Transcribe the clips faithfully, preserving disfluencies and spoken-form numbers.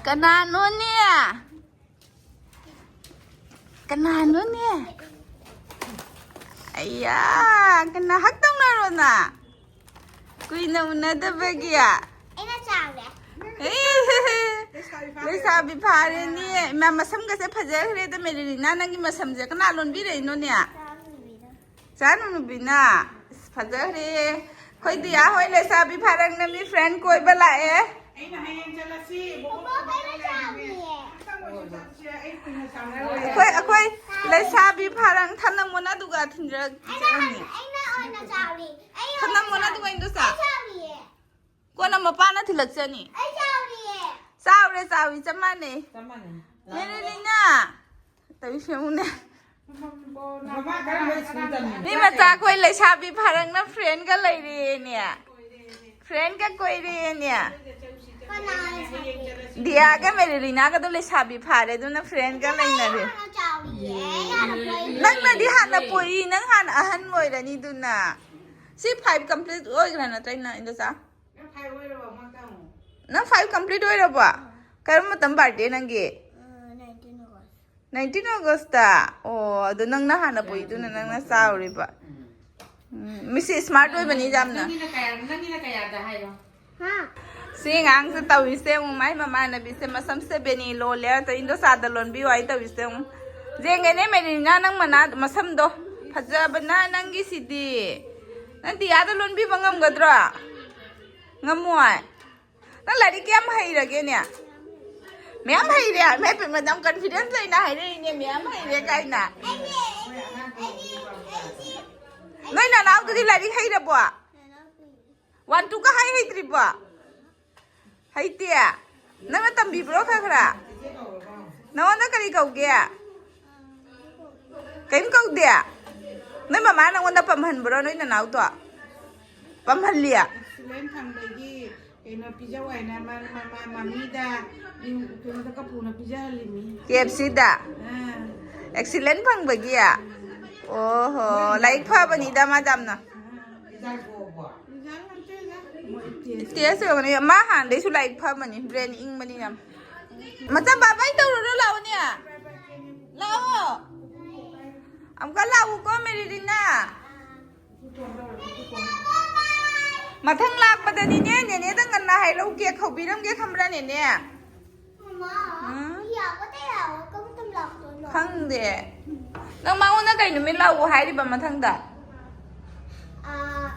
ꯀꯅꯥꯅꯣꯅꯦ? ꯀꯅꯥꯅꯣꯅꯦ? ꯑꯩꯌꯥ, ꯀꯅꯥ ꯍꯛ ꯇꯧꯅꯔꯣꯅ? ꯀꯨꯏꯅ ꯎꯅꯗꯕꯒꯤ꯫ ꯑꯩꯅ ꯆꯥꯎꯔꯦ꯫ ꯑꯦ, ꯂꯩꯁꯥꯕꯤ ꯐꯥꯔꯦꯅꯦ꯫ ꯏꯃꯥ, ꯃꯁꯝꯒꯁꯦ ꯐꯖꯈ꯭ꯔꯦꯗ, ꯃꯦꯔꯤꯂꯤꯅꯥ, ꯅꯪꯒꯤ ꯃꯁꯝꯁꯦ ꯀꯅꯥ ꯂꯣꯟꯕꯤꯔꯛꯏꯅꯣꯅꯦ? ꯆꯥꯅꯨꯕꯤꯅ꯫ ꯑꯁ, ꯐꯖꯈ꯭ꯔꯦ꯫ ꯑꯩꯈꯣꯏ ꯗꯤꯌꯥ ꯍꯣꯏ ꯂꯩꯁꯥꯕꯤ ꯐꯥꯔꯛꯅ ꯃꯤ ꯐ꯭ꯔꯦꯟ ꯀꯣꯏꯕ ꯂꯥꯛꯑꯦ꯫ ꯑꯩꯅ ꯍꯌꯦꯡ ꯆꯠꯂꯁꯤ꯫ ꯕꯣꯕꯣꯛ ꯑꯩꯅ ꯆꯥꯎꯔꯤꯌꯦ꯫ ꯑꯩꯈꯣꯏ, ꯑꯩꯈꯣꯏ ꯂꯩꯁꯥꯕꯤ ꯐꯥꯔꯛ ꯊꯝꯅ ꯃꯣꯅꯥꯗꯨꯒ ꯊꯤꯟꯖꯔꯛ-, ꯑꯩꯅ ꯍꯥꯟꯅ, ꯑꯩꯅ ꯑꯣꯏꯅ ꯆꯥꯎꯔꯤ꯫ ꯑꯩ ꯊꯝꯅ ꯑꯣꯏꯅ ꯃꯣꯅꯥꯗꯨꯒ ꯏꯟꯗꯣ ꯆꯥ꯫ ꯑꯩ ꯆꯥꯎꯔꯤꯌꯦ꯫ ꯀꯣꯟꯅ ꯃꯄꯥꯅ ꯊꯤꯜꯂꯛꯆꯅꯤ꯫ ꯑꯩ ꯆꯥꯎꯔꯤꯌꯦ꯫ ꯆꯥꯎꯔꯦ, ꯆꯥꯎꯏ, ꯆꯞ ꯃꯥꯟꯅꯩ꯫ ꯆꯞ ꯃꯥꯟꯅꯩ꯫ ꯃꯦꯔꯤꯂꯤꯅꯥ, ꯇꯧꯏꯁꯦ ꯌꯦꯡꯉꯨꯅꯦ꯫ ꯃꯃꯥ ꯀꯔꯝꯕ ꯁ꯭ꯀꯨꯜ ꯇꯝꯃꯤꯅꯣ? ꯃꯤ ꯃꯆꯥ ꯑꯩꯈꯣꯏ ꯂꯩꯁꯥꯕꯤ ꯐꯥꯔꯛꯅ ꯐ꯭ꯔꯦꯟꯒ ꯂꯩꯔꯦꯅꯦ꯫ ꯐ꯭ꯔꯦꯟꯒ ꯀꯣꯏꯔꯦꯅꯦ꯫ ꯀꯅꯥ ꯂꯩꯁꯥꯕꯤ? ꯗꯤꯌꯥꯒ ꯃꯦꯔꯤꯂꯤꯅꯥꯒꯗꯣ ꯂꯩꯁꯥꯕꯤ ꯐꯥꯔꯦ, ꯑꯗꯨꯅ ꯐ꯭ꯔꯦꯟꯒ ꯂꯩꯅꯔꯦ꯫ ꯑꯩ ꯍꯥꯟꯅ ꯆꯥꯎꯔꯤꯌꯦ꯫ ꯑꯩ ꯍꯥꯟꯅ ꯄꯣꯛꯏ꯫ ꯅꯪꯅꯗꯤ ꯍꯥꯟꯅ ꯄꯣꯛꯏ, ꯅꯪ ꯍꯥꯟꯅ ꯑꯍꯟ ꯑꯣꯏꯔꯅꯤ ꯑꯗꯨꯅ꯫ ꯁꯤ ꯐꯥꯏꯚ ꯀꯝꯄ꯭ꯂꯤꯠ ꯑꯣꯏꯈ꯭ꯔ ꯅꯠꯇ꯭ꯔꯣ, ꯏꯅꯥꯎ ꯏꯟꯗꯣꯆꯥ? ꯅꯪ ꯐꯥꯏꯚ ꯀꯝꯄ꯭ꯂꯤꯠ ꯑꯣꯏꯔꯕꯣ? ꯀꯔꯝꯕ ꯃꯇꯝ ꯕꯥꯔꯗꯦ ꯅꯪꯒꯤ? ꯅꯥꯏꯟꯇꯤꯟ ꯑꯣꯒꯁꯇ? ꯑꯣ, ꯑꯗꯨ ꯅꯪꯅ ꯍꯥꯟꯅ ꯄꯣꯛꯏꯗꯨꯅ ꯅꯪꯅ ꯆꯥꯎꯔꯤꯕ꯫ ꯎꯝ, ꯃꯤꯁꯤ ꯁ꯭ꯃꯥꯔꯠ ꯑꯣꯏꯕꯅꯤ ꯌꯥꯝꯅ꯫ ꯅꯪꯒꯤꯅ ꯀꯌꯥ, ꯅꯪꯒꯤꯅ ꯀꯌꯥꯗ ꯍꯥꯏꯔꯣ? ꯍꯥ? ꯁꯤ ꯑꯉꯥꯡꯁꯦ ꯇꯧꯔꯤꯁꯦ ꯌꯦꯡꯉꯨ, ꯃꯥꯏ ꯃꯃꯥꯟꯅꯕꯤꯁꯦ ꯃꯁꯝꯁꯦ ꯕꯦꯅꯤ ꯂꯣꯜꯂꯦ, ꯑꯗꯣ ꯏꯟꯗꯣꯆꯥꯗ ꯂꯣꯟꯕꯤꯌꯨ ꯍꯥꯏ ꯇꯧꯔꯤꯁꯦ ꯌꯦꯡꯉꯨ꯫ ꯌꯦꯡꯒꯦꯅꯦ ꯃꯦꯔꯤꯅꯥ, ꯅꯪ ꯃꯅꯥ ꯃꯁꯝꯗꯣ ꯐꯖꯕꯅ ꯅꯪꯒꯤꯁꯤꯗꯤ꯫ ꯅꯪ ꯗꯤꯌꯥꯗ ꯂꯣꯟꯕꯤꯕ ꯉꯝꯒꯗ꯭ꯔꯣ? ꯉꯝꯃꯣꯏ꯫ ꯅꯪ ꯂꯥꯏꯔꯤꯛ ꯀꯌꯥꯝ ꯍꯩꯔꯒꯦꯅꯦ? ꯃꯌꯥꯝ ꯍꯩꯔꯦ꯫ ꯃꯦ ꯄꯦꯃ, ꯌꯥꯝ ꯀꯟꯐꯤꯗꯦꯟꯁ ꯂꯩꯅ ꯍꯥꯏꯔꯛꯏꯅꯦ, ꯃꯌꯥꯝ ꯍꯩꯔꯦ ꯀꯥꯏꯅ꯫ ꯅꯣꯏ ꯅꯅꯥꯎꯗꯨꯗꯤ ꯂꯥꯏꯔꯤꯛ ꯍꯩꯔꯕꯣ? ꯋꯥꯟ ꯇꯨꯒ ꯍꯥꯏ ꯍꯩꯇ꯭ꯔꯤꯕꯣ? ꯍꯩꯇꯦ? ꯅꯪꯅ ꯇꯝꯕꯤꯕ꯭ꯔꯣ ꯈꯔ ꯈꯔ? ꯅꯉꯣꯟꯗ ꯀꯔꯤ ꯀꯧꯒꯦ? ꯀꯩꯝ ꯀꯧꯗꯦ? ꯅꯣꯏ ꯃꯃꯥ ꯅꯉꯣꯟꯗ ꯄꯝꯍꯟꯕ꯭ꯔꯣ, ꯅꯣꯏ ꯅꯅꯥꯎꯗꯣ? ꯄꯝꯍꯜꯂꯤ? ꯑꯦꯛꯁꯤꯂꯦꯟ ꯐꯪꯕꯒꯤ ꯀꯩꯅꯣ ꯄꯤꯖꯧ ꯍꯥꯏꯅ ꯃ-, ꯃ-, ꯃ-, ꯃꯃꯤꯗ, ꯀꯩꯅꯣꯗ ꯀꯄꯨꯅ ꯄꯤꯖꯍꯜꯂꯤꯅꯤ꯫ ꯀꯦ ꯑꯦꯐ ꯁꯤꯗ? ꯑꯥ꯫ ꯑꯦꯛꯁꯤꯂꯦꯟ ꯐꯪꯕꯒꯤ? ꯑꯣꯍꯣ, ꯂꯥꯏꯔꯤꯛ ꯐꯕꯅꯤꯗ ꯃꯥꯗꯤ ꯌꯥꯝꯅ꯫ ꯑꯥ꯫ ꯔꯤꯖꯜ ꯊꯣꯛꯑꯕꯣ? ꯔꯤꯖꯜ ꯅꯠꯇꯦꯗ, ꯃꯣꯏ ꯇꯦꯁ꯫ ꯇꯦꯁ ꯑꯣꯏꯔꯝꯒꯅꯤ꯫ ꯃꯥ ꯍꯥꯟꯅꯗꯩꯁꯨ ꯂꯥꯏꯔꯤꯛ ꯐꯕꯅꯤ, ꯕ꯭ꯔꯦꯟ ꯏꯪꯕꯅꯤ ꯌꯥꯝ꯫ ꯃꯆꯥ ꯕꯥꯏ ꯕꯥꯏ ꯇꯧꯔꯨꯔꯣ, ꯂꯥꯛꯑꯣꯅꯦ꯫ ꯂꯥꯛꯑꯣ꯫ ꯑꯃꯨꯛꯀ ꯂꯥꯛꯎꯀꯣ, ꯃꯦꯔꯤꯂꯤꯅꯥ꯫ ꯃꯊꯪ ꯂꯥꯛꯄꯗꯗꯤꯅꯦ, ꯅꯦꯅꯦꯗ ꯉꯟꯅ ꯍꯥꯏꯔꯧꯒꯦ, ꯍꯧꯕꯤꯔꯝꯒꯦ, ꯈꯪꯕ꯭ꯔꯥ, ꯅꯦꯅꯦ? ꯃꯃꯥ, ꯎꯝ? ꯌꯥꯒꯗ꯭ꯔꯥ ꯌꯥꯔꯣꯏ? ꯀꯔꯝꯕ ꯃꯇꯝ ꯂꯥꯛꯇꯣꯏꯅꯣ? ꯈꯪꯗꯦ꯫ ꯅꯪ ꯃꯉꯣꯟꯗ ꯀꯩ ꯅꯨꯃꯤꯠ ꯂꯥꯛꯑꯣ ꯍꯥꯏꯔꯤꯕ ꯃꯊꯪꯗ? ꯑꯥ,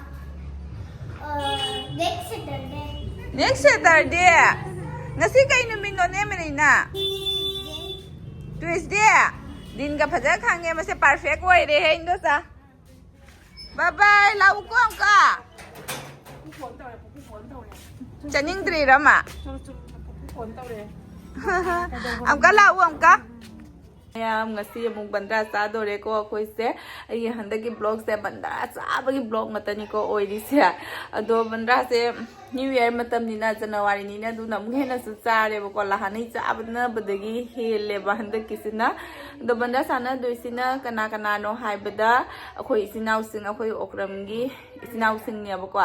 ꯑꯥ, next Saturday. Next Saturday? ꯉꯁꯤ ꯀꯩ ꯅꯨꯃꯤꯠꯅꯣꯅꯦ, ꯃꯦꯔꯤꯅꯥ? Tuesday. Tuesday? ꯗꯤꯟꯒ ꯐꯖ ꯈꯪꯉꯦ, ꯃꯁꯦ perfect ꯑꯣꯏꯔꯦꯍꯦ, ꯏꯟꯗꯣꯆꯥ꯫ ꯕꯥꯏ ꯕꯥꯏ, ꯂꯥꯛꯎꯀꯣ ꯑꯃꯨꯛꯀ꯫ ꯆꯠꯅꯤꯡꯗ꯭ꯔꯤꯔꯣ, ꯃꯥ? ꯑꯃꯨꯛꯀ ꯂꯥꯛꯎ, ꯑꯃꯨꯛꯀ꯫ ꯃꯌꯥꯝ, ꯉꯁꯤ ꯑꯃꯨꯛ ꯕꯟꯗ꯭ꯔꯥ ꯆꯥꯗꯣꯔꯦꯀꯣ ꯑꯩꯈꯣꯏꯁꯦ꯫ ꯑꯩꯒꯤ ꯍꯟꯗꯛꯀꯤ vlogꯁꯦ ꯕꯟꯗ꯭ꯔꯥ ꯆꯥꯕꯒꯤ vlog ꯉꯥꯛꯇꯅꯤꯀꯣ ꯑꯣꯏꯔꯤꯁꯦ꯫ ꯑꯗꯣ ꯕꯟꯗ꯭ꯔꯥꯁꯦ New Year ꯃꯇꯝꯅꯤꯅ, ꯖꯅꯋꯥꯔꯤꯅꯤꯅ, ꯑꯗꯨꯅ ꯑꯃꯨꯛ ꯍꯦꯟꯅꯁꯨ ꯆꯥꯔꯦꯕꯀꯣ꯫ ꯂꯍꯥꯟꯅꯩ ꯆꯥꯕꯅꯕꯗꯒꯤ ꯍꯦꯜꯂꯦꯕ ꯍꯟꯗꯛꯀꯤꯁꯤꯅ꯫ ꯑꯗꯣ ꯕꯟꯗ꯭ꯔꯥ ꯆꯥꯟꯅꯗꯣꯏꯁꯤꯅ ꯀꯅꯥ ꯀꯅꯥꯅꯣ ꯍꯥꯏꯕꯗ, ꯑꯩꯈꯣꯏ ꯏꯆꯤꯟ ꯏꯅꯥꯎꯁꯤꯡ, ꯑꯩꯈꯣꯏ ꯑꯣꯀ꯭ꯔꯝꯒꯤ ꯏꯆꯤꯟ ꯏꯅꯥꯎꯁꯤꯡꯅꯦꯕꯀꯣ꯫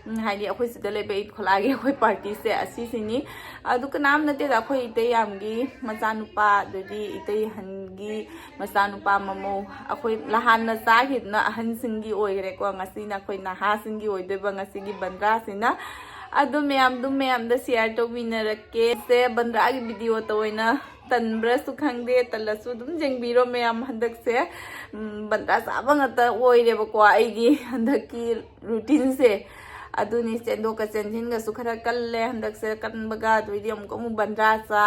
ꯎꯝ, ꯍꯥꯏꯗꯤ ꯑꯩꯈꯣꯏ ꯁꯤꯗ ꯂꯩꯕ ꯏꯠ ꯈꯣꯂꯥꯒꯤ ꯑꯩꯈꯣꯏ partyꯁꯦ ꯑꯁꯤꯁꯤꯅꯤ꯫ ꯑꯗꯨ ꯀꯅꯥꯝ ꯅꯠꯇꯦꯗ, ꯑꯩꯈꯣꯏ ꯏꯇꯩ ꯌꯥꯝꯒꯤ ꯃꯆꯥꯅꯨꯄꯥ, ꯑꯗꯩꯗꯤ ꯏꯇꯩ ꯍꯟꯒꯤ ꯃꯆꯥꯅꯨꯄꯥ ꯃꯃꯧ, ꯑꯩꯈꯣꯏ ꯂꯍꯥꯟꯅ ꯆꯥꯈꯤꯗꯨꯅ ꯑꯍꯟꯁꯤꯡꯒꯤ ꯑꯣꯏꯈ꯭ꯔꯦꯀꯣ꯫ ꯉꯁꯤꯅ ꯑꯩꯈꯣꯏ ꯅꯍꯥꯁꯤꯡꯒꯤ ꯑꯣꯏꯗꯣꯏꯕ ꯉꯁꯤꯒꯤ ꯕꯟꯗ꯭ꯔꯥꯁꯤꯅ꯫ ꯑꯗꯨ ꯃꯌꯥꯝꯗꯨ ꯃꯌꯥꯝꯗ share ꯇꯧꯕꯤꯅꯔꯛꯀꯦ꯫ ꯁꯦ, ꯕꯟꯗ꯭ꯔꯥꯒꯤ videoꯇ ꯑꯣꯏꯅ ꯇꯟꯕ꯭ꯔꯥꯁꯨ ꯈꯪꯗꯦ, ꯇꯜꯂꯁꯨ ꯑꯗꯨꯝ ꯌꯦꯡꯕꯤꯔꯣ ꯃꯌꯥꯝ꯫ ꯍꯟꯗꯛꯁꯦ, ꯎꯝ, ꯕꯟꯗ꯭ꯔꯥ ꯆꯥꯕ ꯉꯥꯛꯇ ꯑꯣꯏꯔꯦꯕꯀꯣ ꯑꯩꯒꯤ ꯍꯟꯗꯛꯀꯤ routineꯁꯦ꯫ ꯑꯗꯨꯅꯤ, ꯆꯦꯟꯊꯣꯛꯀ ꯆꯦꯟꯁꯤꯟꯒꯁꯨ ꯈꯔ ꯀꯜꯂꯦ ꯍꯟꯗꯛꯁꯦ꯫ ꯀꯟꯕꯒ ꯑꯗꯨꯏꯗꯤ ꯑꯃꯨꯛꯀ ꯑꯃꯨꯛ ꯕꯟꯗ꯭ꯔꯥ ꯆꯥ,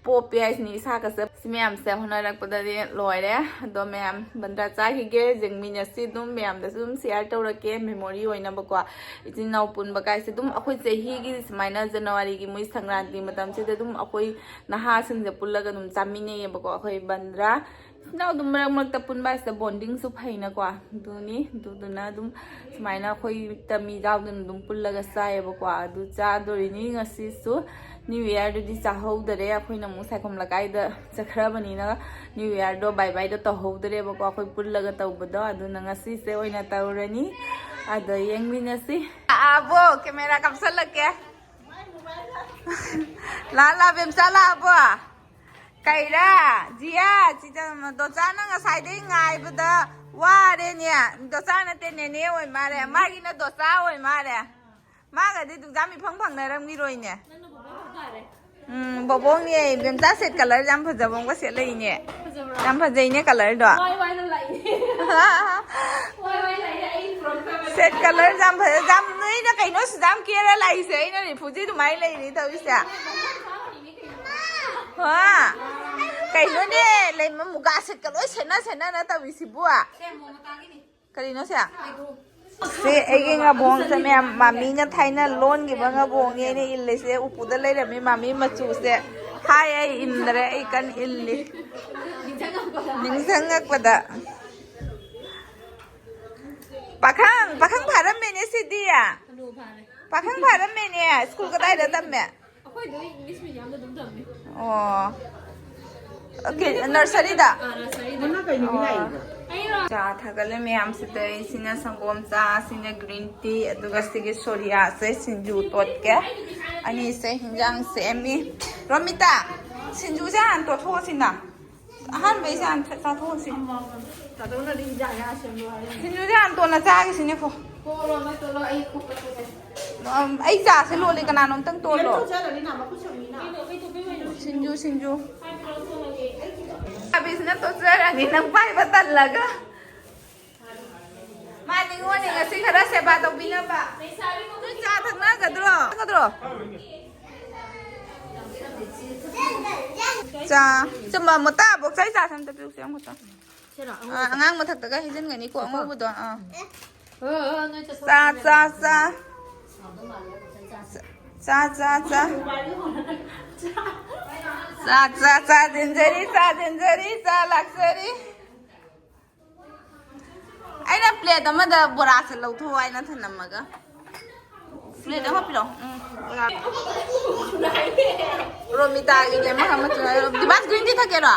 ꯄꯣꯞꯄꯦ ꯍꯥꯏꯁꯤꯅꯤ ꯏꯁꯥꯒꯁꯦ꯫ ꯁꯤ ꯃꯌꯥꯝꯁꯦ ꯍꯣꯠꯅꯔꯛꯄꯗꯗꯤ ꯂꯣꯏꯔꯦ꯫ ꯑꯗꯣ ꯃꯌꯥꯝ ꯕꯟꯗ꯭ꯔꯥ ꯆꯥꯈꯤꯒꯦ, ꯌꯦꯡꯃꯤꯟꯅꯁꯤ ꯑꯗꯨꯝ꯫ ꯃꯌꯥꯝꯗꯁꯨ ꯑꯗꯨꯝ share ꯇꯧꯔꯛꯀꯦ, memory ꯑꯣꯏꯅꯕꯀꯣ꯫ ꯏꯆꯤꯟ ꯏꯅꯥꯎ ꯄꯨꯟꯕ ꯀꯥꯏꯁꯦ ꯑꯗꯨꯝ ꯑꯩꯈꯣꯏ ꯆꯍꯤꯒꯤ ꯁꯨꯃꯥꯏꯅ ꯖꯅꯋꯥꯔꯤꯒꯤ ꯃꯣꯏ ꯁꯪꯀ꯭ꯔꯥꯟꯇꯤ ꯃꯇꯝꯁꯤꯗ ꯑꯗꯨꯝ ꯑꯩꯈꯣꯏ ꯅꯍꯥꯁꯤꯡꯁꯦ ꯄꯨꯜꯂꯒ ꯑꯗꯨꯝ ꯆꯥꯃꯤꯟꯅꯩꯌꯦꯕꯀꯣ꯫ ꯑꯩꯈꯣꯏ ꯕꯟꯗ꯭ꯔꯥ ꯏꯆꯤꯟ ꯏꯅꯥꯎ ꯑꯗꯨꯝ ꯃꯔꯛ ꯃꯔꯛꯇ ꯄꯨꯟꯕ ꯍꯥꯏꯁꯤꯗ bondingꯁꯨ ꯐꯩꯅꯀꯣ꯫ ꯑꯗꯨꯅꯤ, ꯑꯗꯨꯗꯨꯅ ꯑꯗꯨꯝ ꯁꯨꯃꯥꯏꯅ ꯑꯩꯈꯣꯏ ꯇꯃꯤ ꯌꯥꯎꯗꯅ ꯑꯗꯨꯝ ꯄꯨꯜꯂꯒ ꯆꯥꯏꯌꯦꯕꯀꯣ꯫ ꯑꯗꯨ ꯆꯥꯗꯣꯔꯤꯅꯤ ꯉꯁꯤꯁꯨ꯫ New Yearꯗꯨꯗꯤ ꯆꯥꯍꯧꯗꯔꯦ, ꯑꯩꯈꯣꯏꯅ ꯑꯃꯨꯛ ꯁꯥꯏꯈꯣꯝ ꯂꯩꯀꯥꯏꯗ ꯆꯠꯈ꯭ꯔꯕꯅꯤꯅ New Yearꯗꯣ bye byeꯗꯣ ꯇꯧꯍꯧꯗ꯭ꯔꯦꯕꯀꯣ, ꯑꯩꯈꯣꯏ ꯄꯨꯜꯂꯒ ꯇꯧꯕꯗꯣ꯫ ꯑꯗꯨꯅ ꯉꯁꯤꯁꯦ ꯑꯣꯏꯅ ꯇꯧꯔꯅꯤ꯫ ꯑꯗꯣ ꯌꯦꯡꯃꯤꯟꯅꯁꯤ꯫ ꯑꯥꯕꯣ, camera ꯀꯥꯞꯁꯜꯂꯛꯀꯦ꯫ ꯂꯥ ꯂꯥ ꯕꯦꯝꯆꯥ ꯂꯥꯛꯑꯕꯣ? ꯀꯩꯔꯥ? ꯖꯤꯌꯥ, ꯆꯤꯆꯟ, ꯗꯣꯆꯥꯅ ꯉꯁꯥꯏꯗꯩ ꯉꯥꯏꯕꯗ ꯋꯥꯔꯦꯅꯦ꯫ ꯗꯣꯆꯥ ꯅꯠꯇꯦ, ꯅꯦꯅꯦ ꯑꯣꯏ ꯃꯥꯜꯂꯦ꯫ ꯃꯥꯒꯤꯅ ꯗꯣꯆꯥ ꯑꯣꯏ ꯃꯥꯜꯂꯦ꯫ ꯃꯥꯒꯗꯤ ꯑꯗꯨꯝ ꯏꯐꯪ ꯐꯪꯅꯔꯝꯈꯤꯔꯣꯏꯅꯦ꯫ ꯎꯝ, ꯕꯣꯕꯣꯛꯅꯦ꯫ ꯏꯕꯦꯝꯆꯥ ꯁꯦꯠ ꯀꯂꯔ ꯌꯥꯝ ꯐꯖꯕ ꯑꯃꯒ ꯁꯦꯠꯂꯛꯏꯅꯦ꯫ ꯌꯥꯝ ꯐꯖꯩꯅꯦ ꯀꯂꯔꯗꯣ꯫ ꯁꯦꯠ ꯀꯂꯔ ꯌꯥꯝ ꯐꯖ-, ꯌꯥꯝ, ꯅꯣꯏꯅ ꯀꯩꯅꯣ ꯁꯤꯗ ꯌꯥꯝ ꯀꯦꯔ ꯂꯥꯛꯏꯁꯦ? ꯑꯩꯅ ꯔꯤꯐꯨꯖꯤ ꯑꯗꯨꯃꯥꯏꯅ ꯂꯩꯔꯤ ꯇꯧꯔꯤꯁꯦ꯫ ꯍꯥ? ꯀꯩꯅꯣꯅꯦ, ꯂꯩ-, ꯃꯨꯒꯥ ꯁꯦꯠꯀ ꯂꯣꯏ ꯁꯦꯠꯅ ꯁꯦꯠꯅꯅ ꯇꯧꯔꯤꯁꯤꯕꯨ? ꯀꯔꯤꯅꯣ ꯁꯦ? ꯁꯤ ꯑꯩꯒꯤ ꯉꯥꯕꯣꯡꯁꯦ ꯃꯌꯥꯝ, ꯃꯃꯤꯅ ꯊꯥꯏꯅ ꯂꯣꯟꯈꯤꯕ ꯉꯥꯕꯣꯡꯅꯦ ꯑꯩꯅ ꯏꯜꯂꯤꯁꯦ꯫ ꯎꯄꯨꯗ ꯂꯩꯔꯝꯃꯤ ꯃꯃꯤ ꯃꯆꯨꯁꯦ꯫ ꯍꯥꯏ, ꯑꯩ ꯏꯟꯗ꯭ꯔꯦ, ꯑꯩ ꯀꯟꯅ ꯏꯜꯂꯤ꯫ ꯅꯤꯡꯁꯤꯡꯉꯛꯄꯗ꯫ ꯄꯥꯈꯪ, ꯄꯥꯈꯪ ꯐꯥꯔꯝꯃꯦꯅꯦ ꯁꯤꯗꯤ꯫ ꯄꯥꯈꯪ ꯐꯥꯔꯝꯃꯦꯅꯦ꯫ ꯁ꯭ꯀꯨꯜ ꯀꯗꯥꯏꯗ ꯇꯝꯃꯦ? ꯑꯩꯈꯣꯏꯗꯣ ꯏꯪꯂꯤꯁ ꯃꯤꯗꯤꯌꯝꯗ ꯑꯗꯨꯝ ꯇꯝꯃꯦ꯫ ꯑꯣ꯫ ꯑꯣꯀꯦ, ꯅꯔꯁꯔꯤꯗ? ꯑꯥ, ꯅꯔꯁꯔꯤꯗ꯫ ꯅꯪꯅ ꯀꯩꯅꯣꯒꯤ ꯂꯥꯛꯏꯗꯣ? ꯑꯩꯔꯣ? ꯆꯥ ꯊꯥꯒꯠꯂꯦ ꯃꯌꯥꯝꯁꯤꯗ꯫ ꯁꯤꯅ ꯁꯪꯒꯣꯝ ꯆꯥ, ꯁꯤꯅ green tea, ꯑꯗꯨꯒ ꯁꯤꯒꯤ ꯁꯣꯔꯤꯌꯥꯁꯦ ꯁꯤꯡꯖꯨ ꯇꯣꯠꯀꯦ꯫ ꯑꯅꯤꯁꯦ ꯍꯤꯟꯖꯥꯡ ꯁꯦꯝꯃꯤ꯫ ꯔꯣꯃꯤꯇꯥ, ꯁꯤꯡꯖꯨꯁꯦ ꯍꯥꯟꯅ ꯇꯣꯠꯊꯣꯛꯑꯁꯤꯅ꯫ ꯑꯍꯥꯟꯕꯩꯁꯦ ꯍꯥꯟꯅ ꯆꯥꯊꯣꯛꯑꯁꯤ꯫ ꯇꯥꯗꯧꯅꯗꯤ ꯍꯤꯟꯖꯥꯡ ꯌꯥꯝ ꯁꯦꯝꯂꯣ ꯍꯥꯏꯔꯝꯃꯤ꯫ ꯁꯤꯡꯖꯨꯁꯦ ꯍꯥꯟꯅ ꯇꯣꯠꯂ ꯆꯥꯈꯤꯁꯤꯅꯦꯀꯣ꯫ ꯇꯣꯠꯂꯣ, ꯅꯣꯏ ꯇꯣꯠꯂꯣ, ꯑꯩ ꯈꯣꯠꯄ ꯇꯣꯠꯂꯦ꯫ ꯑꯝ, ꯑꯩ ꯆꯥꯁꯦ ꯂꯣꯜꯂꯦ, ꯀꯅꯥꯅꯣꯝꯇꯪ ꯇꯣꯠꯂꯣ꯫ ꯁꯤꯡꯖꯨ, ꯁꯤꯡꯖꯨ꯫ ꯑꯕꯤꯁꯤꯅ ꯇꯣꯠꯆꯔꯅꯤ, ꯅꯪ ꯄꯥꯏꯕ ꯇꯜꯂꯒ꯫ ꯃꯥ ꯅꯤꯉꯣꯜꯅꯤ ꯉꯁꯤ ꯈꯔ ꯁꯦꯕꯥ ꯇꯧꯕꯤꯅꯕ꯫ ꯅꯣꯏ ꯆꯥ ꯊꯛꯅꯒꯗ꯭ꯔꯣ? ꯊꯛꯅꯒꯗ꯭ꯔꯣ? ꯆꯥ, ꯆꯨꯝꯕ ꯃꯣꯇꯥ ꯕꯣꯛꯁ ꯑꯩ ꯆꯥ ꯁꯝꯇ ꯄꯤꯔꯨꯛꯁꯦ ꯑꯃꯈꯛꯇ꯫ ꯁꯤꯔꯣ? ꯑꯥ, ꯑꯉꯥꯡ ꯃꯊꯛꯇꯒ ꯍꯩꯖꯤꯟꯒꯅꯤꯀꯣ, ꯑꯉꯧꯕꯗꯣ, ꯑꯥ꯫ ꯍꯣꯏ, ꯍꯣꯏ, ꯍꯣꯏ, ꯅꯣꯏ ꯆꯠꯊꯣꯛ ꯆꯥ, ꯆꯥ, ꯆꯥ꯫ ꯆꯥ, ꯆꯥ, ꯆꯥ꯫ ꯆꯥ, ꯆꯥ, ꯆꯥ, ꯆꯦꯟꯖꯔꯤ, ꯆꯥ, ꯆꯦꯟꯖꯔꯤ, ꯆꯥ ꯂꯥꯛꯆꯔꯤ꯫ ꯑꯩꯅ ꯄ꯭ꯂꯦꯠ ꯑꯃꯗ ꯕꯣꯔꯥꯁꯦ ꯂꯧꯊꯣꯛꯑꯣ ꯍꯥꯏꯅ ꯊꯅꯝꯃꯒ꯫ ꯄ꯭ꯂꯦꯠ ꯑꯃ ꯄꯤꯔꯛꯑꯣ꯫ ꯎꯝ, ꯕꯣꯔꯥ꯫ ꯔꯣꯃꯤꯇꯥꯒꯤꯅꯦ, ꯑꯃ, ꯑꯃ ꯆꯨꯔꯥ-, ꯗꯤꯕꯥꯁ, green tea ꯊꯛꯀꯦꯔꯣ?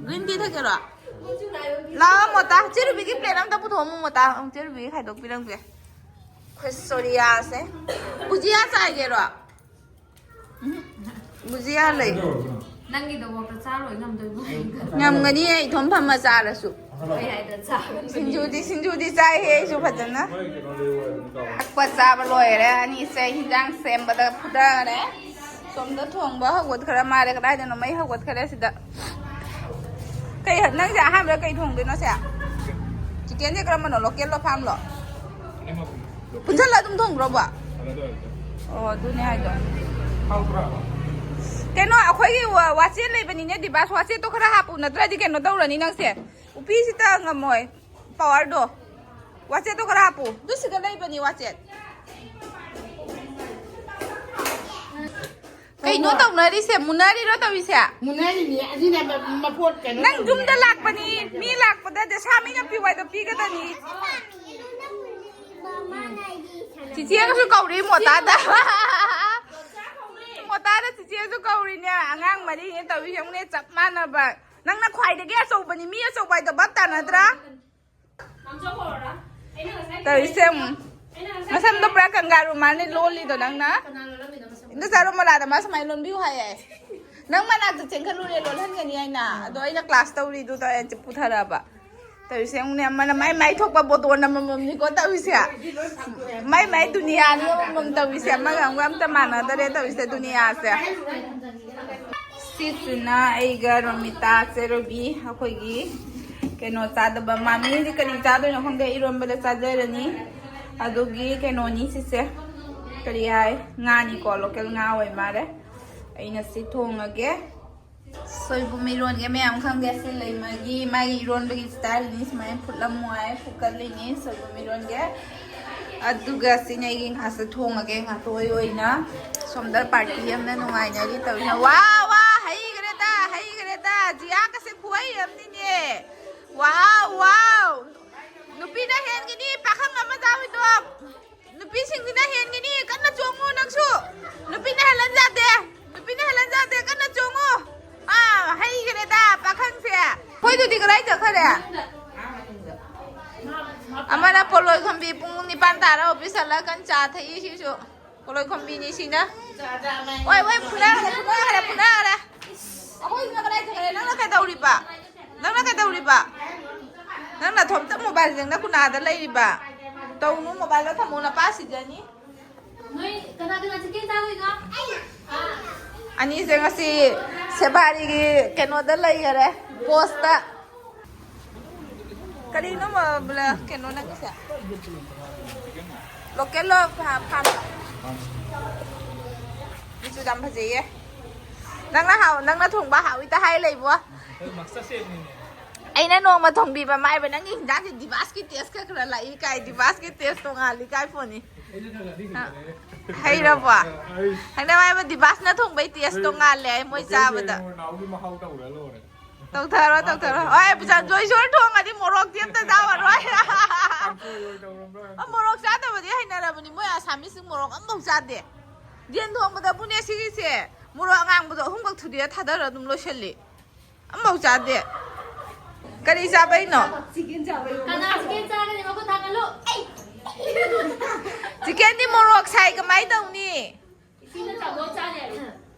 Green tea ꯊꯛꯀꯦꯔꯣ? ꯂꯥꯛꯑꯣ, ꯃꯣꯇꯥ꯫ ꯆꯦ ꯔꯨꯕꯤꯒꯤ ꯄ꯭ꯂꯦꯠ ꯑꯝꯇ ꯄꯨꯊꯣꯛꯑꯝꯃꯣ, ꯃꯣꯇꯥ꯫ ꯎꯝ, ꯆꯦ ꯔꯨꯕꯤꯒꯤ ꯈꯥꯏꯗꯣꯛꯄꯤꯔꯝꯒꯦ꯫ ꯑꯩꯈꯣꯏ ꯁꯣꯔꯤꯌꯥꯁꯦ꯫ ꯕꯨꯖꯤꯌꯥ ꯆꯥꯏꯒꯦꯔꯣ? ꯕꯨꯖꯤꯌꯥ ꯂꯩ꯫ ꯅꯪꯒꯤꯗꯃꯛꯇ ꯆꯥꯔꯣꯏ ꯉꯝꯗꯣꯏꯕ? ꯉꯝꯒꯅꯤ, ꯑꯩ ꯏꯊꯣꯝ ꯐꯝꯃ ꯆꯥꯔꯁꯨ꯫ ꯑꯩ ꯍꯥꯏꯗ ꯆꯥꯒꯅꯤ꯫ ꯁꯤꯡꯖꯨꯗꯤ ꯁꯤꯡꯖꯨꯗꯤ ꯆꯥꯏꯍꯦ ꯑꯩꯁꯨ ꯐꯖꯅ꯫ ꯊꯛꯄ ꯆꯥꯕ ꯂꯣꯏꯔꯦ, ꯑꯅꯤꯁꯦ ꯍꯤꯟꯖꯥꯡ ꯁꯦꯝꯕꯗ ꯐꯨꯊꯔꯦ꯫ ꯁꯣꯝꯗ ꯊꯣꯡꯕ ꯍꯧꯒꯠꯈ꯭ꯔ ꯃꯥꯜꯂꯦ꯫ ꯀꯗꯥꯏꯗꯅꯣ ꯃꯩ ꯍꯧꯒꯠꯈ꯭ꯔꯦ ꯁꯤꯗ꯫ ꯀꯩ, ꯅꯪꯁꯦ ꯑꯍꯥꯟꯕꯗ ꯀꯩ ꯊꯣꯡꯗꯣꯏꯅꯣ ꯁꯦ? ꯆꯤꯀꯦꯟꯁꯦ ꯀꯔꯝꯕꯅꯣ, ꯂꯣꯀꯦꯜꯂꯣ ꯐꯥꯝꯂꯣ? ꯄꯨꯟꯁꯜꯂ ꯑꯗꯨꯝ ꯊꯣꯡꯕ꯭ꯔꯣꯕ? ꯑꯣ, ꯑꯗꯨꯅꯦ ꯍꯥꯏꯗꯣ꯫ ꯀꯩꯅꯣ, ꯑꯩꯈꯣꯏꯒꯤ ꯋꯥ-, ꯋꯥꯆꯦꯠ ꯂꯩꯕꯅꯤꯅꯦ ꯗꯤꯕꯥꯁ, ꯋꯥꯆꯦꯠꯇꯣ ꯈꯔ ꯍꯥꯞꯄꯨ, ꯅꯠꯇ꯭ꯔꯗꯤ ꯀꯩꯅꯣ ꯇꯧꯔꯅꯤ ꯅꯪꯁꯦ꯫ ꯎꯄꯤꯁꯤꯗ ꯉꯝꯃꯣꯏ꯫ ꯄꯋꯥꯔꯗꯣ꯫ ꯋꯥꯆꯦꯠꯇꯣ ꯈꯔ ꯍꯥꯞꯄꯨ꯫ ꯑꯗꯨ ꯁꯤꯗ ꯂꯩꯕꯅꯤ ꯋꯥꯆꯦꯠ꯫ ꯀꯩꯅꯣ ꯇꯧꯅꯔꯤꯁꯦ? ꯃꯨꯟꯅꯔꯤꯔꯣ ꯇꯧꯔꯤꯁꯦ? ꯃꯨꯟꯅꯔꯤꯅꯤ꯫ ꯑꯁꯤꯅ ꯃ- ꯃꯄꯣꯠ ꯀꯩꯅꯣ ꯅꯪ ꯇꯧꯔꯤꯅꯤ꯫ ꯌꯨꯝꯗ ꯂꯥꯛꯄꯅꯤ, ꯃꯤ ꯂꯥꯛꯄꯗ ꯗꯁꯥ ꯃꯤꯅ ꯄꯤꯋꯥꯏꯗꯣ ꯄꯤꯒꯗꯅꯤ꯫ ꯃꯥꯅ ꯑꯩꯒꯤ ꯁꯥꯟꯅꯕ ꯆꯤꯆꯦꯒꯁꯨ ꯀꯧꯔꯤ ꯃꯣꯇꯥꯗ꯫ ꯃꯣꯇꯥꯗ ꯆꯤꯆꯦꯁꯨ ꯀꯧꯔꯤꯅꯦ꯫ ꯑꯉꯥꯡ ꯃꯔꯤꯅꯦ ꯇꯧꯔꯤꯁꯦ, ꯌꯦꯡꯉꯨꯅꯦ, ꯆꯞ ꯃꯥꯟꯅꯕ꯫ ꯅꯪꯅ ꯈ꯭ꯋꯥꯏꯗꯒꯤ ꯑꯆꯧꯕꯅꯤ, ꯃꯤ ꯑꯆꯧꯕ ꯍꯥꯏꯗꯣ ꯚꯥꯞ ꯇꯥꯅꯗ꯭ꯔꯥ? ꯇꯧꯔꯤꯁꯦ ꯌꯦꯡꯉꯨ꯫ ꯃꯁꯝꯗꯣ ꯄꯨꯔꯥ ꯀꯪꯒꯥꯔꯨ ꯃꯥꯜꯂꯦ ꯂꯣꯜꯂꯤꯗꯣ ꯅꯪꯅ꯫ ꯏꯟꯗꯣ ꯆꯥꯔꯣ ꯃꯂꯥꯗ ꯃꯥ ꯁꯨꯃꯥꯏꯅ ꯂꯣꯟꯕꯤꯌꯨ ꯍꯥꯏꯌꯦ꯫ ꯅꯪ ꯃꯅꯥꯛꯇ ꯆꯦꯟꯈꯠꯂꯨꯔꯦ, ꯂꯣꯜꯍꯟꯒꯅꯤ ꯍꯥꯏꯅ꯫ ꯑꯗꯣ ꯑꯩꯅ ꯀ꯭ꯂꯥꯁ ꯇꯧꯔꯤꯗꯨꯗ ꯑꯩꯅ ꯄꯨꯊꯔꯛꯑꯕ꯫ ꯇꯧꯔꯤꯁꯦ ꯌꯦꯡꯉꯨꯅꯦ, ꯑꯃꯅ ꯃꯥꯏ ꯃꯥꯏ ꯊꯣꯛꯄ ꯕꯣꯇꯣꯟ ꯑꯃꯃꯝꯅꯤꯀꯣ ꯇꯧꯔꯤꯁꯦ꯫ ꯃꯥꯏ ꯃꯥꯏ ꯗꯨꯅꯤꯌꯥꯅꯤ ꯑꯃꯃꯝ ꯇꯧꯔꯤꯁꯦ꯫ ꯑꯃꯒ ꯑꯃꯒ ꯑꯝꯇ ꯃꯥꯟꯅꯗꯔꯦ ꯇꯧꯔꯤꯁꯦ ꯗꯨꯅꯤꯌꯥꯁꯦ꯫ ꯁꯤꯁꯤꯅ ꯑꯩꯒ ꯔꯣꯃꯤꯇꯥꯁꯦ, ꯔꯣꯕꯤ, ꯑꯩꯈꯣꯏꯒꯤ ꯀꯩꯅꯣ ꯆꯥꯗꯕ꯫ ꯃꯥꯃꯤꯗꯤ ꯀꯔꯤ ꯆꯥꯗꯣꯏꯅꯣ ꯈꯪꯗꯦ, ꯏꯔꯣꯟꯕꯗ ꯆꯥꯖꯔꯅꯤ꯫ ꯑꯗꯨꯒꯤ ꯀꯩꯅꯣꯅꯤ ꯁꯤꯁꯦ, ꯀꯔꯤ ꯍꯥꯏ, ꯉꯥꯅꯤꯀꯣ, ꯂꯣꯀꯦꯜ ꯉꯥ ꯑꯣꯏ ꯃꯥꯜꯂꯦ꯫ ꯑꯩꯅ ꯁꯤ ꯊꯣꯡꯉꯒꯦ꯫ ꯁꯣꯏꯕꯨꯝ ꯏꯔꯣꯟꯒꯦ ꯃꯌꯥꯝ ꯈꯪꯗꯦ꯫ ꯁꯤ ꯂꯩꯃꯒꯤ ꯃꯥꯒꯤ ꯏꯔꯣꯟꯕꯒꯤ ꯁ꯭ꯇꯥꯏꯜꯅꯤ꯫ ꯁꯨꯃꯥꯏꯅ ꯐꯨꯠꯂꯝꯃꯣ ꯍꯥꯏ, ꯐꯨꯠꯀꯠꯂꯤꯅꯤ ꯁꯣꯏꯕꯨꯝ ꯏꯔꯣꯟꯒꯦ꯫ ꯑꯗꯨꯒ ꯁꯤꯅ ꯑꯩꯒꯤ ꯉꯥꯁꯦ ꯊꯣꯡꯉꯒꯦ ꯉꯥꯇꯣꯏ ꯑꯣꯏꯅ꯫ ꯁꯣꯝꯗ ꯄꯥꯔꯇꯤ ꯑꯃꯅ ꯅꯨꯡꯉꯥꯏꯅꯔꯤ ꯇꯧꯔꯤꯅ꯫ ꯋꯥ ꯋꯥ, ꯍꯩꯈ꯭ꯔꯦꯗ, ꯍꯩꯈ꯭ꯔꯦꯗ꯫ ꯖꯤꯌꯥꯒꯁꯦ ꯈꯨꯍꯩ ꯑꯃꯅꯤꯅꯦ꯫ ꯋꯥꯎ ꯋꯥꯎ꯫ ꯅꯨꯄꯤꯅ ꯍꯦꯟꯒꯅꯤ ꯄꯥꯈꯪ ꯑꯃ ꯆꯥꯎꯏꯗꯣ꯫ ꯅꯨꯄꯤꯁꯤꯡꯁꯤꯅ ꯍꯦꯟꯒꯅꯤ꯫ ꯀꯟꯅ ꯆꯣꯡꯉꯨ ꯅꯪꯁꯨ꯫ ꯅꯨꯄꯤꯅ ꯍꯦꯜꯍꯟ ꯌꯥꯗꯦ꯫ ꯅꯨꯄꯤꯅ ꯍꯦꯜꯍꯟ ꯌꯥꯗꯦ꯫ ꯀꯟꯅ ꯆꯣꯡꯉꯨ꯫ ꯑꯥ, ꯍꯩꯈ꯭ꯔꯦꯗ ꯄꯥꯈꯪꯁꯦ꯫ ꯑꯩꯈꯣꯏꯗꯨꯗꯤ ꯀꯗꯥꯏ ꯆꯠꯈꯔꯦ? ꯑꯃꯅ ꯄꯣꯂꯣꯏ ꯈꯝꯕꯤ ꯄꯨꯡ ꯅꯤꯄꯥꯟ ꯇꯥꯔ ꯑꯣꯐꯤꯁ ꯍꯜꯂ ꯀꯟ ꯆꯥ ꯊꯛꯏ ꯁꯤꯁꯨ꯫ ꯄꯣꯂꯣꯏ ꯈꯣꯝꯕꯤꯅꯤ ꯁꯤꯅ꯫ ꯍꯣꯏ, ꯍꯣꯏ, ꯐꯨꯅꯈꯔꯦ, ꯐꯨꯅꯈꯔꯦ, ꯐꯨꯅꯈꯔꯦ꯫ ꯑꯩꯈꯣꯏꯁꯤꯅ ꯀꯗꯥꯏ ꯆꯠꯈ꯭ꯔꯦ? ꯅꯪꯅ ꯀꯩꯗꯧꯔꯤꯕ? ꯅꯪꯅ ꯀꯩꯗꯧꯔꯤꯕ? ꯅꯪ ꯅꯊꯣꯝꯇ ꯃꯣꯕꯥꯏꯜ ꯌꯦꯡꯅ ꯀꯨꯅꯥꯗ ꯂꯩꯔꯤꯕ? ꯇꯧꯅꯨ, ꯃꯣꯕꯥꯏꯜꯗꯣ ꯊꯝꯃꯣ, ꯅꯄꯥ ꯁꯤꯖꯅꯤ꯫ ꯅꯣꯏ ꯀꯅꯥ ꯀꯅꯥ ꯆꯤꯛꯀꯦꯟ ꯆꯥꯗꯣꯏꯅꯣ? ꯑꯅꯤꯁꯦ ꯉꯁꯤ ꯁꯦꯕꯥꯔꯤꯒꯤ ꯀꯩꯅꯣꯗ ꯂꯩꯈꯔꯦ, ꯄꯣꯁꯇ꯫ ꯀꯔꯤꯅꯣ ꯃ-, ꯕ꯭ꯂ-, ꯀꯩꯅꯣ ꯅꯪꯒꯤꯁꯦ? ꯂꯣꯀꯦꯜꯂꯣ ꯐꯥ-, ꯐꯥꯝꯂꯣ? ꯃꯆꯨ ꯌꯥꯝ ꯐꯖꯩꯌꯦ꯫ ꯅꯪꯅ ꯍꯥꯎ-, ꯅꯪꯅ ꯊꯣꯡꯕ ꯍꯥꯎꯏꯇ ꯍꯥꯏ ꯂꯩꯕꯣ꯫ ꯑꯩꯅ ꯅꯣꯡꯃ ꯊꯣꯡꯕꯤꯕ ꯃꯥꯏꯕ ꯅꯪꯒꯤ ꯍꯤꯟꯖꯥꯡꯁꯦ ꯗꯤꯕꯥꯁꯀꯤ ꯇꯦꯁ ꯈꯔ ꯈꯔ ꯂꯥꯛꯏ ꯀꯥꯏ, ꯗꯤꯕꯥꯁꯀꯤ ꯇꯦꯁ ꯇꯣꯉꯥꯜꯂꯤ ꯀꯥꯏ ꯄꯣꯅꯤ꯫ ꯍꯩꯔꯕꯣ? ꯍꯩꯅ ꯃꯥꯏꯕ ꯗꯤꯕꯥꯁꯅ ꯊꯣꯡꯕꯩ ꯇꯦꯁ ꯇꯣꯉꯥꯜꯂꯦ ꯃꯣꯏ ꯆꯥꯕꯗ꯫ ꯇꯧꯊꯔꯣ, ꯇꯧꯊꯔꯣ꯫ ꯍꯣꯏ, ꯄꯨꯆꯥ ꯖꯣꯏꯁꯣꯔ ꯊꯣꯡꯉꯗꯤ ꯃꯣꯔꯣꯛꯇꯤ ꯑꯝꯇ ꯆꯥꯔꯔꯣꯏ꯫ ꯑ, ꯃꯣꯔꯣꯛ ꯆꯥꯗꯕꯗꯤ ꯍꯩꯅꯔꯕꯅꯤ꯫ ꯃꯣꯏ ꯑꯁꯥꯃꯤꯁꯁꯤꯡ ꯃꯣꯔꯣꯛ ꯑꯝꯐꯥꯎ ꯆꯥꯗꯦ꯫ ꯌꯦꯟ ꯊꯣꯡꯕꯗꯕꯨꯅꯦ ꯁꯤꯒꯤꯁꯦ ꯃꯣꯔꯣꯛ ꯑꯉꯥꯡꯕꯗꯣ ꯑꯍꯨꯝꯈꯛ ꯊꯨꯗꯦꯛꯑ ꯊꯥꯗꯔ ꯑꯗꯨꯝ ꯂꯣꯏꯁꯤꯜꯂꯤ꯫ ꯑꯝꯐꯥꯎ ꯆꯥꯗꯦ꯫ ꯀꯔꯤ ꯆꯥꯕꯩꯅꯣ? ꯆꯤꯛꯀꯟ ꯆꯥꯕꯩꯅꯣ꯫ ꯀꯅꯥ ꯆꯤꯛꯀꯟ ꯆꯥꯒꯅꯤ? ꯃꯈꯨꯠ ꯊꯥꯡꯒꯠꯂꯨ꯫ ꯆꯤꯛꯀꯟꯗꯤ ꯃꯣꯔꯣꯛ ꯁꯥꯏ, ꯀꯃꯥꯏ ꯇꯧꯅꯤ? ꯏꯁꯤꯡꯅ ꯆꯥꯝꯊꯣꯛꯑ ꯆꯥꯅꯤ ꯍꯥꯏꯕ꯫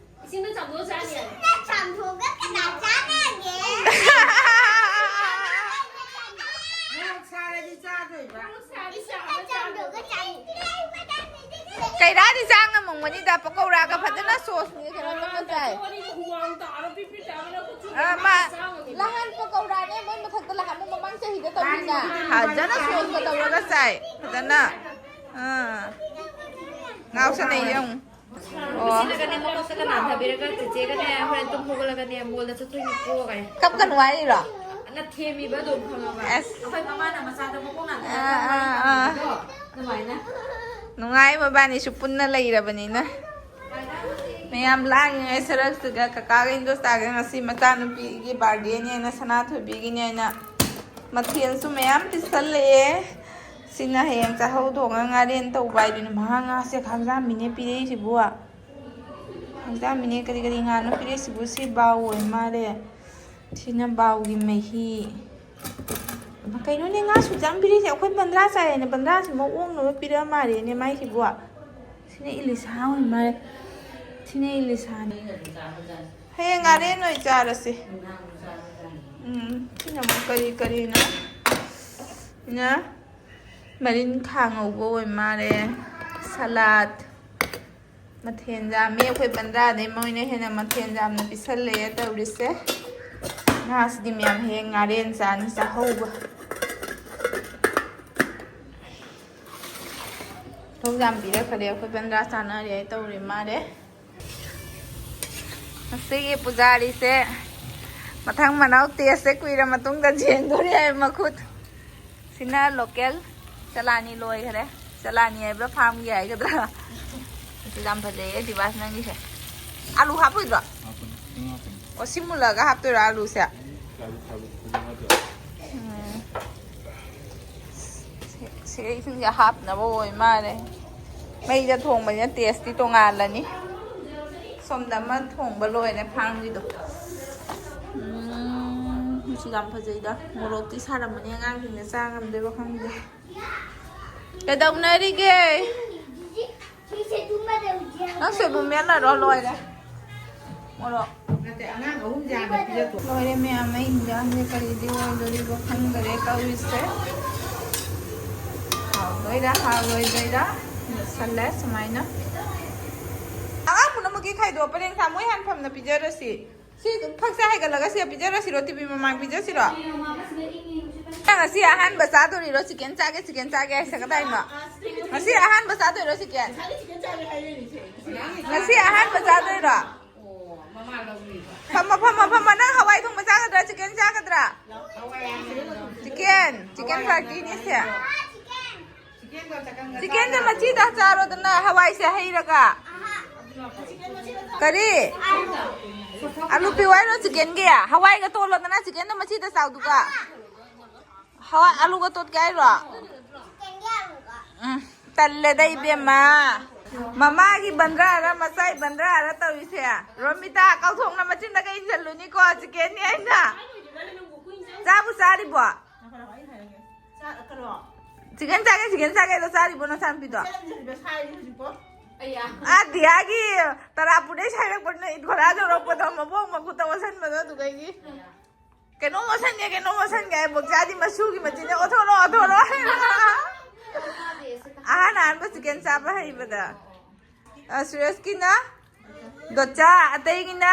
ꯏꯁꯤꯡꯅ ꯆꯥꯝꯊꯣꯛꯑ ꯆꯥꯅꯤ ꯍꯥꯏꯕ꯫ ꯏꯁꯤꯡꯅ ꯆꯥꯝꯊꯣꯛꯑꯒ ꯀꯅꯥ ꯆꯥꯟꯅꯒꯦ? ꯃꯣꯔꯣꯛ ꯁꯥꯔꯗꯤ ꯆꯥꯗꯣꯏꯕ꯫ ꯏꯁꯤꯡꯅ ꯆꯥꯝꯊꯣꯛꯑꯒ ꯆꯥꯅꯤ꯫ ꯀꯩꯔꯥꯗꯤ ꯆꯥ ꯉꯝꯃꯝꯒꯅꯤꯗ, ꯄꯀꯧꯔꯥꯒ ꯐꯖꯅ ꯁꯣꯁꯅꯤ ꯀꯩꯅꯣ ꯇꯧꯔ ꯆꯥꯏ꯫ ꯍꯨꯃꯥꯡ ꯇꯥꯔ ꯄꯤꯠ ꯄꯤꯠ ꯇꯥꯔ ꯈꯨꯠꯁꯨ ꯑ, ꯃꯥ ꯆꯥ ꯉꯝꯃꯤ꯫ ꯅꯍꯥꯟ ꯄꯀꯧꯔꯥꯅꯦ, ꯃꯣꯏ ꯃꯊꯛꯇ ꯂꯥꯛꯑꯝꯃ ꯃꯃꯥꯡ ꯆꯍꯤꯗ ꯇꯧꯔꯤꯅ꯫ ꯐꯖꯅ ꯁꯣꯁꯀ ꯇꯧꯔꯒ ꯆꯥꯏ꯫ ꯐꯖꯅ꯫ ꯑꯥ꯫ ꯉꯥꯎꯁꯟꯅꯩ ꯌꯦꯡꯉꯨ꯫ ꯑꯣ꯫ ꯁꯤꯅꯒꯅꯦ ꯃꯀꯣꯛꯇꯒ ꯅꯥꯟꯊꯕꯤꯔꯒ ꯆꯦꯆꯦꯒꯅꯦ ꯍꯣꯔꯦꯟ ꯇꯨꯝ ꯍꯧꯒꯠꯂꯒꯅꯦ ꯃꯣꯜꯗ ꯆꯠꯇꯣꯏꯅꯤꯀꯣ ꯀꯥꯏ꯫ ꯀꯞꯀꯅꯨ ꯍꯥꯏꯔꯤꯔꯣ? ꯅ ꯊꯦꯝꯃꯤꯕ ꯑꯗꯨꯝ ꯈꯪꯉꯕ? ꯑꯁ꯫ ꯑꯩꯈꯣꯏ ꯃꯃꯥꯅ ꯃꯆꯥꯗ ꯃꯀꯣꯛ ꯅꯥꯟꯊꯕꯤꯔꯒ ꯑꯥ, ꯑꯥ, ꯑꯥ꯫ ꯋꯥꯔꯤ ꯁꯥꯟꯅꯕꯗꯣ ꯑꯗꯨꯃꯥꯏꯅ꯫ ꯅꯨꯡꯉꯥꯏ ꯃꯕꯥꯅꯤꯁꯨ ꯄꯨꯟꯅ ꯂꯩꯔꯕꯅꯤꯅ꯫ ꯃꯌꯥꯝ ꯂꯥꯡꯉꯤꯉꯩ ꯁꯔꯛꯁꯤꯗ ꯀꯀꯥꯒ ꯏꯟꯗꯣꯆꯥꯒ ꯉꯁꯤ ꯃꯆꯥꯅꯨꯄꯤꯒꯤ ꯕꯥꯔꯗꯦꯅꯦꯅ ꯁꯅꯥꯊꯣꯏꯕꯤꯒꯤꯅꯦꯅ ꯃꯊꯦꯜꯁꯨ ꯃꯌꯥꯝ ꯄꯤꯁꯜꯂꯛꯑꯦ꯫ ꯁꯤꯅ ꯍꯌꯦꯡ ꯆꯥꯛꯍꯧ ꯊꯣꯡꯉ ꯉꯥꯔꯦꯟ ꯇꯧꯕ ꯍꯥꯏꯗꯨꯅꯤ꯫ ꯃꯍꯥ ꯉꯥꯁꯦ ꯈꯥꯡꯖꯥꯝꯃꯤꯅꯦ ꯄꯤꯔꯛꯏꯁꯤꯕꯨ꯫ ꯈꯥꯡꯖꯥꯝꯃꯤꯅꯦ ꯀꯔꯤ ꯀꯔꯤ ꯉꯥꯅꯣ ꯄꯤꯔꯛꯏꯁꯤꯕꯨ? ꯁꯤ ꯕꯥꯎ ꯑꯣꯏ ꯃꯥꯜꯂꯦ꯫ ꯁꯤꯅ ꯕꯥꯎꯒꯤ ꯃꯍꯤ꯫ ꯀꯩꯅꯣꯅꯦ, ꯉꯥ ꯁꯨꯛ ꯌꯥꯝ ꯄꯤꯔꯛꯏꯁꯦ? ꯑꯩꯈꯣꯏ ꯕꯟꯗ꯭ꯔꯥ ꯆꯥꯏꯌꯦꯅꯦ, ꯕꯟꯗ꯭ꯔꯥꯁꯤꯃ ꯑꯣꯛꯅꯕ ꯄꯤꯔꯛꯑ ꯃꯥꯜꯂꯦꯅꯦ ꯃꯥꯏꯁꯤꯕꯨ꯫ ꯁꯤꯅ ꯏꯂꯤꯁꯥ ꯑꯣꯏ ꯃꯥꯜꯂꯦ꯫ ꯁꯤꯅ ꯏꯂꯤꯁꯥꯅꯤ꯫ ꯍꯌꯦꯡ ꯉꯥꯔꯦꯟ ꯑꯣꯏ ꯆꯥꯔꯁꯤ꯫ ꯎꯝ, ꯁꯤꯅ ꯑꯃꯨꯛ ꯀꯔꯤ ꯀꯔꯤꯅꯣ? ꯁꯤꯅ ꯃꯔꯤꯟ ꯈꯥ ꯉꯧꯕ ꯑꯣꯏ ꯃꯥꯜꯂꯦ꯫ ꯁꯂꯥꯠ꯫ ꯃꯊꯦꯜ ꯌꯥꯝꯃꯤ꯫ ꯑꯩꯈꯣꯏ ꯕꯟꯗ꯭ꯔꯥꯗꯩ ꯃꯣꯏꯅ ꯍꯦꯟꯅ ꯃꯊꯦꯜ ꯌꯥꯝꯅ ꯄꯤꯁꯜꯂꯛꯑꯦ ꯇꯧꯔꯤꯁꯦ꯫ ꯉꯥꯁꯤꯗꯤ ꯃꯌꯥꯝ ꯍꯌꯦꯡ ꯉꯥꯔꯦꯟ ꯆꯥꯅꯤ ꯆꯥꯍꯧꯕ꯫ ꯊꯧꯖꯥꯝ ꯄꯤꯔꯛꯈ꯭ꯔꯦ꯫ ꯑꯩꯈꯣꯏ ꯕꯟꯗ꯭ꯔꯥ ꯆꯥꯅꯔꯦ ꯇꯧꯔꯤ ꯃꯥꯜꯂꯦ꯫ ꯉꯁꯤꯒꯤ ꯄꯨꯖꯥꯔꯤꯁꯦ ꯃꯊꯪ ꯃꯅꯥꯎ ꯇꯦꯁꯁꯦ ꯀꯨꯏꯔ ꯃꯇꯨꯡꯗ ꯌꯦꯡꯗꯣꯔꯤ ꯍꯥꯏ ꯃꯈꯨꯠ꯫ ꯁꯤꯅ ꯂꯣꯀꯦꯜ ꯆꯂꯥꯅꯤ ꯂꯣꯏꯈꯔꯦ꯫ ꯆꯂꯥꯅꯤ ꯍꯥꯏꯕ꯭ꯔꯥ ꯐꯥꯝꯒꯤ ꯍꯥꯏꯒꯗ꯭ꯔꯥ? ꯑꯁꯤ ꯌꯥꯝ ꯐꯖꯩꯌꯦ ꯗꯤꯕꯥꯁ ꯅꯪꯒꯤꯁꯦ꯫ ꯑꯂꯨ ꯍꯥꯞꯄꯣꯏꯗ꯭ꯔꯣ? ꯍꯥꯞꯄꯅꯤ, ꯈꯤꯇꯪ ꯍꯥꯞꯄꯅꯤ꯫ ꯑꯣ, ꯁꯤ ꯃꯨꯜꯂꯒ ꯍꯥꯞꯇꯣꯏꯔꯣ ꯑꯂꯨꯁꯦ? ꯆꯥꯕꯤ, ꯆꯥꯕꯤ, ꯈꯤꯇꯪ ꯍꯥꯞꯄꯣ꯫ ꯎꯝ꯫ ꯁꯤ-, ꯁꯤꯒꯩꯁꯤꯡꯁꯦ ꯍꯥꯞꯅꯕ ꯑꯣꯏ ꯃꯥꯜꯂꯦ꯫ ꯃꯩꯗ ꯊꯣꯡꯕꯅꯤꯅ ꯇꯦꯁꯇꯤ ꯇꯣꯉꯥꯜꯂꯅꯤ꯫ ꯁꯣꯝꯗ ꯑꯃ ꯊꯣꯡꯕ ꯂꯣꯏꯔꯦ ꯐꯥꯝꯒꯤꯗꯣ꯫ ꯎꯝ, ꯃꯁꯤ ꯌꯥꯝ ꯐꯖꯩꯗ꯫ ꯃꯣꯔꯣꯛꯇꯤ ꯁꯥꯔꯝꯃꯅꯤ ꯑꯉꯥꯡꯁꯤꯡꯅ ꯆꯥ ꯉꯝꯗꯣꯏꯕ ꯈꯪꯗꯦ꯫ ꯀꯩꯗꯧꯅꯔꯤꯒꯦ? ꯅꯪ ꯁꯣꯏꯕꯨꯝ ꯃꯦꯠꯂꯔꯣ? ꯂꯣꯏꯔꯦ꯫ ꯃꯣꯔꯣꯛ꯫ ꯅꯠꯇꯦ, ꯑꯉꯥꯡ ꯑꯍꯨꯝꯁꯦ ꯍꯥꯟꯅ ꯄꯤꯖꯊꯣꯛ꯫ ꯂꯣꯏꯔꯦ ꯃꯌꯥꯝ, ꯑꯩ ꯏꯟꯖꯥꯡꯁꯦ ꯀꯔꯤꯗꯤ ꯑꯣꯏꯗꯣꯔꯤꯕ ꯈꯪꯗꯔꯦ ꯇꯧꯔꯤꯁꯦ꯫ ꯍꯥꯎꯗꯣꯏꯔꯥ ꯍꯥꯎꯔꯣꯏꯗꯣꯏꯔꯥ? ꯂꯣꯏꯁꯜꯂꯦ ꯁꯨꯃꯥꯏꯅ꯫ ꯑꯉꯥꯡ ꯄꯨꯝꯅꯃꯛꯀꯤ ꯈꯥꯏꯗꯣꯛꯑꯣ꯫ ꯄꯔꯦꯡ ꯁꯥ ꯃꯣꯏ ꯍꯥꯟꯐꯝꯅ ꯄꯤꯖꯔꯁꯤ꯫ ꯁꯤ ꯐꯛꯁꯦ ꯍꯥꯏꯒꯠꯂꯒ ꯁꯤ ꯄꯤꯖꯔꯁꯤꯔꯣ? ꯇꯤꯚꯤ ꯃꯃꯥꯡ ꯄꯤꯖꯁꯤꯔꯣ? ꯅꯪ ꯉꯁꯤ ꯑꯍꯥꯟꯕ ꯆꯥꯗꯣꯔꯤꯔꯣ? ꯆꯤꯀꯦꯟ ꯆꯥꯒꯦ, ꯆꯤꯀꯦꯟ ꯆꯥꯒꯦ ꯍꯥꯏꯁꯦ ꯀꯗꯥꯏꯅꯣ? ꯉꯁꯤ ꯑꯍꯥꯟꯕ ꯆꯥꯗꯣꯏꯔꯣ ꯆꯤꯀꯦꯟ? ꯉꯁꯤ ꯑꯍꯥꯟꯕ ꯆꯥꯗꯣꯏꯔꯣ? ꯐꯝꯃꯣ, ꯐꯝꯃꯣ, ꯐꯝꯃꯣ, ꯐꯝꯃꯣ꯫ ꯅꯪ ꯍꯋꯥꯏ ꯊꯣꯡꯕ ꯆꯥꯒꯗ꯭ꯔꯥ? ꯆꯤꯀꯦꯟ ꯆꯥꯒꯗ꯭ꯔꯥ? ꯆꯤꯀꯦꯟ, ꯆꯤꯀꯦꯟ ꯄꯥꯔꯇꯤꯅꯤ ꯁꯦ꯫ ꯆꯤꯀꯦꯟꯗꯣ ꯃꯆꯤꯗ ꯆꯥꯔꯣꯗꯅ, ꯍꯋꯥꯏꯁꯦ ꯍꯩꯔꯒ꯫ ꯀꯔꯤ? ꯑꯂꯨ ꯄꯤꯌꯨ ꯍꯥꯏꯔꯣ ꯆꯤꯀꯦꯟꯒꯤ? ꯍꯋꯥꯏꯒ ꯇꯣꯠꯂꯣꯗꯅ ꯆꯤꯀꯦꯟꯗꯣ ꯃꯆꯤꯗ ꯆꯥꯎꯗꯨꯒ꯫ ꯍꯋꯥꯏ ꯑꯂꯨꯒ ꯇꯣꯠꯀꯦ ꯍꯥꯏꯔꯣ? ꯎꯝ, ꯇꯜꯂꯦꯗ ꯏꯕꯦꯝꯃ꯫ ꯃꯃꯥꯒꯤ ꯕꯟꯗ꯭ꯔꯥꯔ ꯃꯆꯥꯏ ꯕꯟꯗ꯭ꯔꯥꯔ ꯇꯧꯔꯤꯁꯦ꯫ ꯔꯣꯃꯤꯇꯥ, ꯀꯥꯎꯊꯣꯛꯅ ꯃꯆꯤꯟꯗꯒ ꯏꯟꯁꯤꯜꯂꯨꯅꯤꯀꯣ, ꯆꯤꯀꯦꯟꯅꯤ ꯍꯥꯏꯅ꯫ ꯆꯥꯕꯨ ꯆꯥꯔꯤꯕꯣ? ꯆꯤꯀꯦꯟ ꯆꯥꯒꯦ, ꯆꯤꯀꯦꯟ ꯆꯥꯒꯦꯗꯣ ꯆꯥꯔꯤꯕꯣ ꯅꯆꯥꯅꯨꯄꯤꯗꯣ? ꯁꯥꯏꯔꯤ ꯍꯧꯖꯤꯛꯄꯣ꯫ ꯑꯥ ꯗꯤꯌꯥꯒꯤ ꯇꯔꯥꯄꯨꯔꯗꯩ ꯁꯥꯏꯔꯛꯄꯅ ꯏꯠ ꯈꯣꯔꯥ ꯌꯧꯔꯛꯄꯗꯣ ꯃꯕꯣꯛ ꯃꯈꯨꯠꯇ ꯑꯣꯠꯁꯟꯕꯗꯣ ꯑꯗꯨꯗꯒꯤ꯫ "ꯀꯩꯅꯣꯝ ꯑꯣꯠꯁꯟꯒꯦ, ꯀꯩꯅꯣꯝ ꯑꯣꯠꯁꯟꯒꯦ" ꯍꯥꯏ ꯕꯣꯛꯆꯥꯗꯤ ꯃꯁꯨꯒꯤ ꯃꯆꯤꯟꯅ "ꯑꯣꯠꯊꯣꯔꯛꯑꯣ, ꯑꯣꯠꯊꯣꯔꯛꯑꯣ" ꯍꯥꯏꯔꯒ꯫ ꯑꯍꯥꯟ ꯑꯍꯥꯟꯕ ꯆꯤꯀꯦꯟ ꯆꯥꯕ ꯍꯩꯕꯗ꯫ ꯑ, ꯁꯨꯔꯦꯁꯀꯤꯅ ꯗꯣꯆꯥ, ꯑꯇꯩꯒꯤꯅ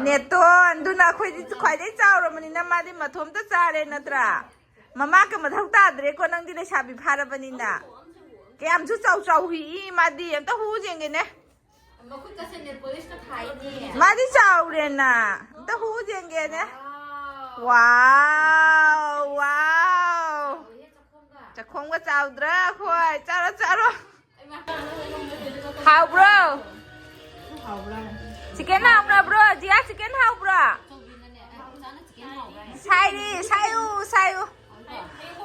ꯅꯦꯇꯣꯟ꯫ ꯑꯗꯨꯅ ꯑꯩꯈꯣꯏꯗꯤ ꯈ꯭ꯋꯥꯏꯗꯩ ꯆꯥꯎꯔꯕꯅꯤꯅ ꯃꯥꯗꯤ ꯃꯊꯣꯝꯇ ꯆꯥꯔꯦ ꯅꯠꯇ꯭ꯔꯥ? ꯃꯃꯥꯀ ꯃꯊꯧ ꯇꯥꯗ꯭ꯔꯦꯀꯣ, ꯅꯪꯗꯤ ꯂꯩꯁꯥꯕꯤ ꯐꯥꯔꯕꯅꯤꯅ꯫ ꯀꯌꯥꯝꯁꯨ ꯆꯥꯎ ꯆꯥꯎ ꯍꯨꯏ ꯃꯥꯗꯤ, ꯑꯝꯇ ꯍꯨ ꯌꯦꯡꯒꯦꯅꯦ꯫ ꯃꯈꯨꯠꯀꯁꯦ ꯅꯦꯜ ꯄꯣꯂꯤꯁꯀ ꯊꯥꯏꯅꯦ꯫ ꯃꯥꯗꯤ ꯆꯥꯎꯔꯦꯅ꯫ ꯑꯝꯇ ꯍꯨ ꯌꯦꯡꯒꯦꯅꯦ꯫ ꯋꯥꯎ, ꯋꯥꯎ꯫ ꯆꯥꯎꯋꯦꯍꯦ, ꯆꯥꯈꯣꯝꯒ꯫ ꯆꯥꯈꯣꯝꯒ ꯆꯥꯎꯗ꯭ꯔꯥ ꯑꯩꯈꯣꯏ? ꯆꯥꯔꯣ, ꯆꯥꯔꯣ꯫ ꯍꯩꯃꯥ꯫ ꯍꯥꯎꯕ꯭ꯔꯣ? ꯆꯤꯀꯦꯟ ꯍꯥꯎꯕ꯭ꯔꯣ? ꯖꯤꯌꯥ, ꯆꯤꯀꯦꯟ ꯍꯥꯎꯕ꯭ꯔꯣ? ꯁꯥꯏꯔꯤ, ꯁꯥꯏꯌꯨ, ꯁꯥꯏꯌꯨ꯫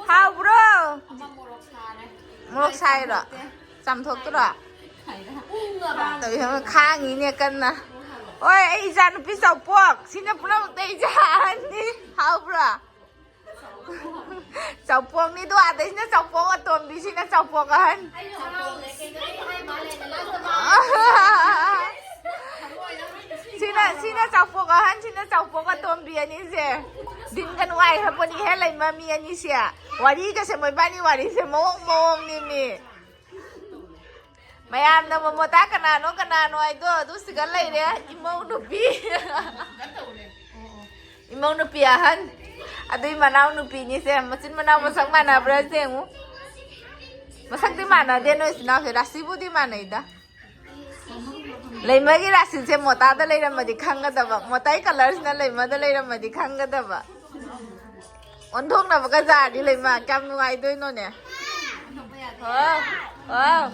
ꯍꯥꯎꯕ꯭ꯔꯣ? ꯃꯣꯔꯣꯛ ꯁꯥꯏꯔꯣ? ꯆꯥꯝꯊꯣꯛꯇ꯭ꯔꯣ? ꯇꯧꯏ ꯈꯪꯉꯤꯅꯦ ꯀꯟꯅ꯫ ꯍꯣꯏ, ꯑꯩ ꯏꯆꯥ ꯅꯨꯄꯤ ꯆꯥꯎꯄꯣꯛ꯫ ꯁꯤꯅ ꯄꯨꯝꯅꯃꯛꯇ ꯏꯆꯥ ꯑꯍꯟꯅꯤ꯫ ꯍꯥꯎꯕ꯭ꯔꯣ? ꯆꯥꯎꯄꯣꯛꯅꯤꯗꯣ, ꯑꯗꯩꯁꯤꯅ ꯆꯥꯎꯄꯣꯛ ꯑꯇꯣꯝꯕꯤꯁꯤꯅ ꯆꯥꯎꯄꯣꯛ ꯑꯍꯟ꯫ ꯁꯤꯅ, ꯁꯤꯅ ꯆꯥꯎꯄꯣꯛ ꯑꯍꯟ, ꯁꯤꯅ ꯆꯥꯎꯄꯣꯛ ꯑꯇꯣꯝꯕꯤ ꯑꯅꯤꯁꯦ꯫ ꯗꯤꯟꯒ ꯅꯨꯡꯉꯥꯏꯈ꯭ꯔꯄꯣꯠꯅꯤ ꯍꯦ ꯂꯩꯃ ꯃꯤ ꯑꯅꯤꯁꯦ꯫ ꯋꯥꯔꯤꯒꯁꯦ ꯃꯣꯏꯕꯥꯅꯤ ꯋꯥꯔꯤꯁꯦ ꯃꯑꯣꯡ ꯃꯑꯣꯡꯅꯤ ꯃꯤ꯫ ꯃꯌꯥꯝꯅ ꯃꯣꯃꯣꯇꯥ ꯀꯅꯥꯅꯣ ꯀꯅꯥꯅꯣ ꯍꯥꯏꯗꯣ ꯑꯗꯨ ꯁꯤꯒ ꯂꯩꯔꯦ꯫ ꯏꯃꯧ ꯅꯨꯄꯤ꯫ ꯏꯃꯧ ꯅꯨꯄꯤ ꯑꯍꯟ꯫ ꯑꯗꯨꯏ ꯃꯅꯥꯎ ꯅꯨꯄꯤꯅꯤꯁꯦ꯫ ꯃꯆꯤꯟ ꯃꯅꯥꯎ ꯃꯁꯛ ꯃꯥꯟꯅꯕ꯭ꯔꯥ ꯌꯦꯡꯉꯨ꯫ ꯃꯁꯛꯇꯤ ꯃꯥꯟꯅꯗꯦ ꯅꯣꯏ ꯏꯆꯤꯟ ꯏꯅꯥꯎꯁꯦ꯫ ꯔꯥꯁꯤꯕꯨꯗꯤ ꯃꯥꯟꯅꯩꯗ꯫ ꯂꯩꯃꯒꯤ ꯔꯥꯁꯤꯁꯦ ꯃꯣꯇꯥꯗ ꯂꯩꯔꯝꯃꯗꯤ ꯈꯪꯒꯗꯕ, ꯃꯣꯇꯥꯏ ꯀꯂꯔꯁꯤꯅ ꯂꯩꯃꯗ ꯂꯩꯔꯝꯃꯗꯤ ꯈꯪꯒꯗꯕ꯫ ꯑꯣꯟꯊꯣꯛꯅꯕꯒ ꯌꯥꯔꯗꯤ ꯂꯩꯃ ꯀꯌꯥꯝ ꯅꯨꯡꯉꯥꯏꯗꯣꯏꯅꯣꯅꯦ꯫ ꯍꯥꯎ, ꯍꯥꯎ꯫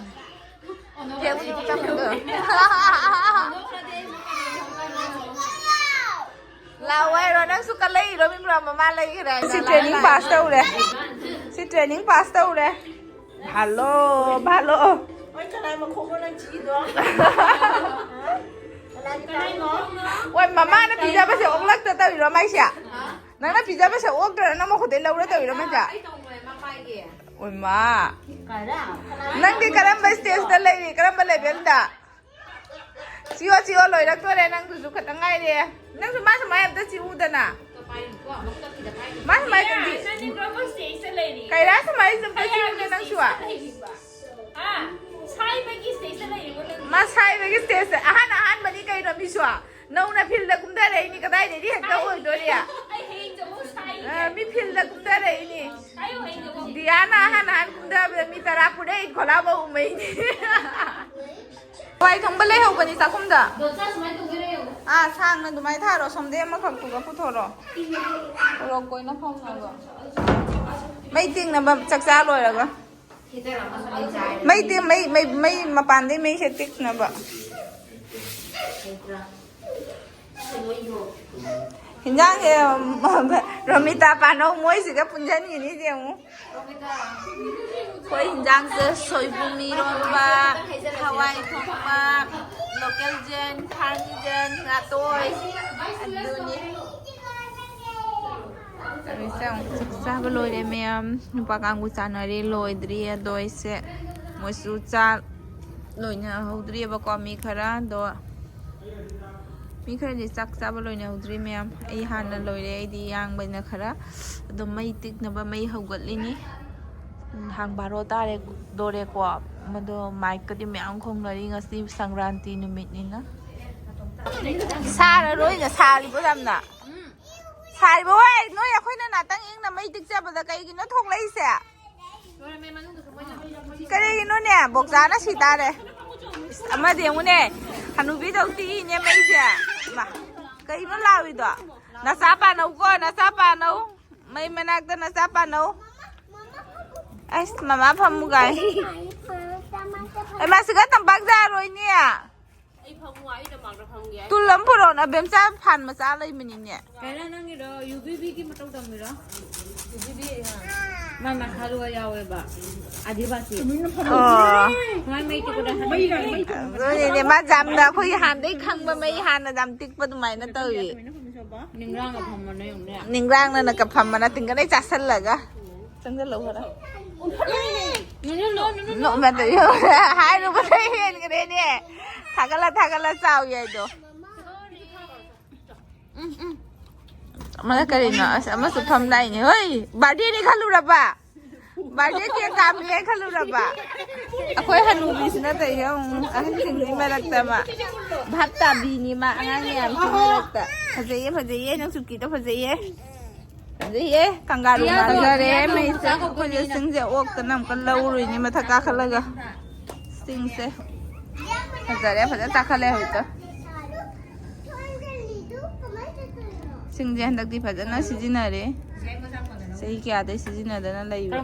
ꯂꯥꯛꯑꯣ ꯍꯥꯏꯔꯣ, ꯅꯪꯁꯨ ꯀꯜꯂꯛꯏꯔꯣ? ꯃꯤ ꯃꯌꯥꯝ ꯃꯃꯥ ꯂꯩꯈ꯭ꯔꯦ ꯍꯥꯏꯅ꯫ ꯁꯤ training pass ꯇꯧꯔꯦ꯫ ꯁꯤ training pass ꯇꯧꯔꯦ꯫ ꯚꯥꯂꯣ, ꯚꯥꯂꯣ꯫ ꯍꯣꯏ, ꯀꯅꯥꯏ ꯃꯈꯣꯡꯅꯣ ꯅꯪ ꯆꯤꯛꯏꯗꯣ? ꯀꯅꯥꯏ ꯃꯈꯣꯡꯅꯣ? ꯍꯣꯏ, ꯃꯃꯥꯅ ꯄꯤꯖꯕꯁꯦ ꯑꯣꯛꯂꯛꯇ ꯇꯧꯔꯤꯔꯣ ꯃꯥꯏꯁꯦ? ꯅꯪꯅ ꯄꯤꯖꯕꯁꯦ ꯑꯣꯛꯇ꯭ꯔ ꯅꯪ ꯃꯈꯨꯠꯇꯩ ꯂꯧꯔ ꯇꯧꯔꯤꯔꯣ ꯃꯥꯏꯁꯦ? ꯑꯩ ꯇꯧꯕꯅꯦ, ꯃꯥ ꯄꯥꯏꯒꯦ꯫ ꯎꯃꯥ, ꯅꯪꯗꯤ ꯀꯔꯝꯕ ꯁ꯭ꯇꯦꯖꯇ ꯂꯩꯔꯤ? ꯀꯔꯝꯕ ꯂꯦꯚꯦꯜꯗ? ꯆꯤꯌꯣ, ꯆꯤꯌꯣ, ꯂꯣꯏꯔꯛꯇꯣꯔꯦ꯫ ꯅꯪꯗꯨꯁꯨ ꯈꯇꯪ ꯉꯥꯏꯔꯦ꯫ ꯅꯪꯁꯨ ꯃꯥ ꯁꯨꯃꯥꯏ ꯑꯝꯇ ꯆꯤꯎꯗꯅ꯫ ꯃꯥ ꯁꯨꯃꯥꯏ ꯇꯧꯗꯤ꯫ ꯀꯩꯔꯥ ꯁꯨꯃꯥꯏ ꯑꯝꯇ ꯆꯤꯎꯗ ꯅꯪꯁꯨ? ꯃꯥ ꯁꯥꯏꯕꯒꯤ ꯁ꯭ꯇꯦꯖꯇ ꯑꯍꯥꯟ ꯑꯍꯥꯟꯕꯅꯤ ꯀꯩꯅꯣ ꯃꯤꯁꯨ꯫ ꯅꯧꯅ ꯐꯤꯜꯗ ꯀꯨꯝꯊꯔꯛꯏꯅꯤ, ꯀꯗꯥꯏꯗꯒꯤ ꯍꯦꯛꯇ ꯑꯣꯏꯗꯣꯔꯤ? ꯑ, ꯃꯤ ꯐꯤꯜꯗ ꯀꯨꯝꯊꯔꯛꯏꯅꯤ꯫ ꯗꯤꯌꯥꯅ ꯑꯍꯥꯟ ꯑꯍꯥꯟ ꯀꯨꯝꯊꯕꯗ ꯃꯤ ꯇꯔꯥ ꯄꯨꯔꯛꯏ, ꯈꯣꯂꯥꯕ ꯎꯃꯩꯅꯤ꯫ ꯍꯋꯥꯏ ꯊꯣꯡꯕ ꯂꯩꯍꯧꯕꯅꯤ ꯆꯥꯛꯈꯨꯝꯗ꯫ ꯑꯥ, ꯁꯥꯡꯅ ꯑꯗꯨꯃꯥꯏꯅ ꯊꯥꯔꯣ, ꯁꯣꯝꯗꯩ ꯑꯃꯈꯛꯇꯨꯒ ꯄꯨꯊꯣꯔꯣ꯫ ꯎꯔꯣꯛ ꯀꯣꯏꯅ ꯐꯝꯅꯕ꯫ ꯃꯩ ꯇꯤꯡꯅꯕ ꯆꯥꯛ ꯆꯥ ꯂꯣꯏꯔꯒ꯫ ꯃꯩ ꯇꯤꯡ-, ꯃꯩ, ꯃꯩ, ꯃꯩ ꯃꯄꯥꯟꯗꯩ ꯃꯩꯁꯦ ꯇꯤꯛꯅꯕ꯫ ꯍꯤꯟꯖꯥꯡꯁꯦ, ꯔꯣꯃꯤꯇꯥ ꯄꯥꯅꯧ ꯃꯣꯏꯁꯤꯒ ꯄꯨꯟꯁꯤꯟꯈꯤꯅꯤ ꯌꯦꯡꯉꯨ꯫ ꯑꯩꯈꯣꯏ ꯍꯤꯟꯖꯥꯡꯁꯦ ꯁꯣꯏꯕꯨꯝ ꯏꯔꯣꯟꯕ, ꯍꯋꯥꯏ ꯊꯣꯡꯕ, ꯂꯣꯀꯦꯜ ꯌꯦꯟ, ꯐꯥꯔꯝ ꯌꯦꯟ, ꯉꯥꯇꯣꯏ, ꯑꯗꯨꯅꯤ꯫ ꯇꯧꯔꯤꯁꯦ ꯑꯃꯨꯛ ꯆꯥꯛ ꯆꯥꯕ ꯂꯣꯏꯔꯦ ꯃꯌꯥꯝ꯫ ꯅꯨꯄꯥ ꯀꯥꯡꯕꯨ ꯆꯥꯅꯔꯦ, ꯂꯣꯏꯗ꯭ꯔꯤ꯫ ꯑꯗꯣ ꯑꯩꯁꯦ ꯃꯣꯏꯁꯨ ꯆꯥ ꯂꯣꯏꯅꯍꯧꯗ꯭ꯔꯤꯑꯕꯀꯣ ꯃꯤ ꯈꯔ꯫ ꯑꯗꯣ ꯃꯤ ꯈꯔꯗꯤ ꯆꯥꯛ ꯆꯥꯕ ꯂꯣꯏꯅꯍꯧꯗ꯭ꯔꯤ ꯃꯌꯥꯝ꯫ ꯑꯩ ꯍꯥꯟꯅ ꯂꯣꯏꯔꯦ, ꯑꯩꯗꯤ ꯌꯥꯡꯕꯅ ꯈꯔ꯫ ꯑꯗꯣ ꯃꯩ ꯇꯤꯛꯅꯕ ꯃꯩ ꯍꯧꯒꯠꯂꯤꯅꯤ꯫ ꯅꯍꯥꯟ ꯕꯥꯔꯣ ꯇꯥꯔꯦ, ꯗꯣꯔꯦꯀꯣ꯫ ꯃꯗꯣ ꯃꯥꯏꯛꯀꯗꯤ ꯃꯌꯥꯝ ꯈꯣꯡꯅꯔꯤ, ꯉꯁꯤ ꯁꯪꯀ꯭ꯔꯥꯟꯇꯤ ꯅꯨꯃꯤꯠꯅꯤꯅ꯫ ꯁꯥꯔꯔꯣꯏꯅ ꯁꯥꯔꯤꯕꯣ ꯌꯥꯝꯅ? ꯁꯥꯔꯤꯕꯣ ꯍꯣꯏ, ꯅꯣꯏ ꯑꯩꯈꯣꯏꯅ ꯉꯥꯛꯇꯪ ꯏꯪꯅ ꯃꯩ ꯇꯤꯛꯆꯕꯗ ꯀꯩꯒꯤꯅꯣ ꯊꯣꯛꯂꯛꯏꯁꯦ? ꯀꯔꯤꯒꯤꯅꯣꯅꯦ? ꯕꯣꯛꯆꯥꯅ ꯁꯤ ꯇꯥꯔꯦ꯫ ꯏꯁ, ꯑꯃꯗꯤ ꯑꯃꯨꯛꯅꯦ, ꯍꯅꯨꯕꯤꯗꯧ ꯇꯤꯛꯏꯅꯦ ꯃꯩꯁꯦ꯫ ꯏꯃꯥ, ꯀꯩꯅꯣ ꯂꯥꯎꯔꯤꯗꯣ? ꯅꯆꯥ ꯄꯥꯅꯧꯀꯣ, ꯅꯆꯥ ꯄꯥꯅꯧ꯫ ꯃꯩ ꯃꯅꯥꯛꯇ ꯅꯆꯥ ꯄꯥꯅꯧ꯫ ꯑꯁ, ꯃꯃꯥ ꯐꯝꯃꯨ ꯀꯥꯏ꯫ ꯑꯩ ꯃꯥꯁꯤꯒ ꯇꯝꯄꯥꯛ ꯌꯥꯔꯣꯏꯅꯦ꯫ ꯑꯩ ꯐꯝꯃꯨ, ꯑꯩ ꯇꯝꯄꯥꯛꯇ ꯐꯝꯒꯦ꯫ ꯇꯨꯜ ꯑꯃ ꯄꯨꯔꯛꯑꯣ, ꯑꯕꯦꯝꯆꯥ ꯐꯥꯟ ꯃꯆꯥ ꯂꯩꯕꯅꯤꯅꯦ꯫ ꯀꯩꯅꯣ ꯅꯪꯒꯤꯗꯣ ꯌꯨ ꯚꯤ ꯕꯤꯒꯤ ꯃꯇꯧ ꯇꯝꯃꯤꯔꯣ? ꯌꯨ ꯚꯤ ꯕꯤ ꯃꯥ ꯃꯁꯥꯗꯨꯒ ꯌꯥꯎꯋꯦꯕ꯫ ꯑꯥꯗꯤꯕꯥꯁꯤ꯫ ꯑꯣ꯫ ꯃꯥꯏ ꯃꯩ ꯇꯤꯛꯄꯗ ꯍꯅꯨꯕꯤ ꯃꯩ ꯇꯤꯛꯄ ꯃꯁꯛ ꯑꯗꯨꯅꯤꯅꯦ, ꯃꯥ ꯌꯥꯝꯅ ꯑꯩꯈꯣꯏꯒꯤ ꯍꯥꯟꯅꯗꯩ ꯈꯪꯕ ꯃꯩ ꯍꯥꯟꯅ ꯌꯥꯝ ꯇꯤꯛꯄ ꯑꯗꯨꯃꯥꯏꯅ ꯇꯧꯏ꯫ ꯅꯤꯡꯒ꯭ꯔꯥꯡꯒ ꯐꯝꯕꯅ ꯌꯦꯡꯉꯨꯅꯦ꯫ ꯅꯤꯡꯒ꯭ꯔꯥꯡꯅꯅ ꯀ ꯐꯝꯕꯅ ꯇꯤꯡꯒꯅꯩ ꯆꯥꯁꯜꯂꯒ꯫ ꯆꯪꯁꯤꯜꯂꯧ ꯈꯔ꯫ ꯅꯣꯛꯃꯗ ꯍꯥꯏꯔꯨꯕꯗ ꯍꯦꯟꯈ꯭ꯔꯦꯅꯦ꯫ ꯊꯥꯒꯠꯂ ꯊꯥꯒꯠꯂ ꯆꯥꯎ ꯌꯥꯏꯗꯣ꯫ ꯎꯝ, ꯎꯝ꯫ ꯑꯃꯅ ꯀꯔꯤꯅꯣ? ꯑꯁ, ꯑꯃꯁꯨ ꯐꯝꯗꯥꯏꯅꯦ꯫ ꯍꯣꯏ, ꯕꯥꯔꯗꯦꯅꯤ ꯈꯜꯂꯨꯔꯕ? ꯕꯥꯔꯗꯦ ꯀꯦꯛ ꯀꯥꯞꯄꯦ ꯈꯜꯂꯨꯔꯕ? ꯑꯩꯈꯣꯏ ꯍꯅꯨꯕꯤꯁꯤꯅ ꯇꯧꯔꯤꯁꯦ ꯑꯃꯨꯛ ꯑꯍꯟꯁꯤꯡꯒꯤ ꯃꯔꯛꯇ ꯑꯃ ꯚꯥꯞ ꯇꯥꯕꯤꯅꯤ ꯃꯥ ꯑꯉꯥꯡ ꯃꯌꯥꯝꯁꯤ ꯃꯔꯛꯇ꯫ ꯐꯖꯩꯌꯦ, ꯐꯖꯩꯌꯦ, ꯅꯪ ꯆꯨꯀꯤꯗꯣ ꯐꯖꯩꯌꯦ꯫ ꯐꯖꯩꯌꯦ, ꯀꯪꯒꯥꯔꯨ ꯃꯥꯜꯂꯦ꯫ ꯐꯖꯔꯦ, ꯃꯩꯁꯦ꯫ ꯑꯩꯈꯣꯏꯁꯦ ꯆꯤꯡꯁꯦ ꯑꯣꯛꯇꯅ ꯑꯃꯨꯛꯀ ꯂꯧꯔꯨꯏꯅꯤ ꯃꯊꯛ ꯀꯥꯈꯠꯂꯒ꯫ ꯆꯤꯡꯁꯦ ꯐꯖꯔꯦ, ꯐꯖꯅ ꯀꯥꯈꯠꯂꯦ ꯍꯧꯖꯤꯛꯇ꯫ ꯁꯤꯡꯁꯦ ꯍꯟꯗꯛꯇꯤ ꯐꯖꯅ ꯁꯤꯖꯤꯟꯅꯔꯦ꯫ ꯆꯍꯤ ꯀꯌꯥꯗꯩ ꯁꯤꯖꯤꯟꯅꯗꯅ ꯂꯩꯕ?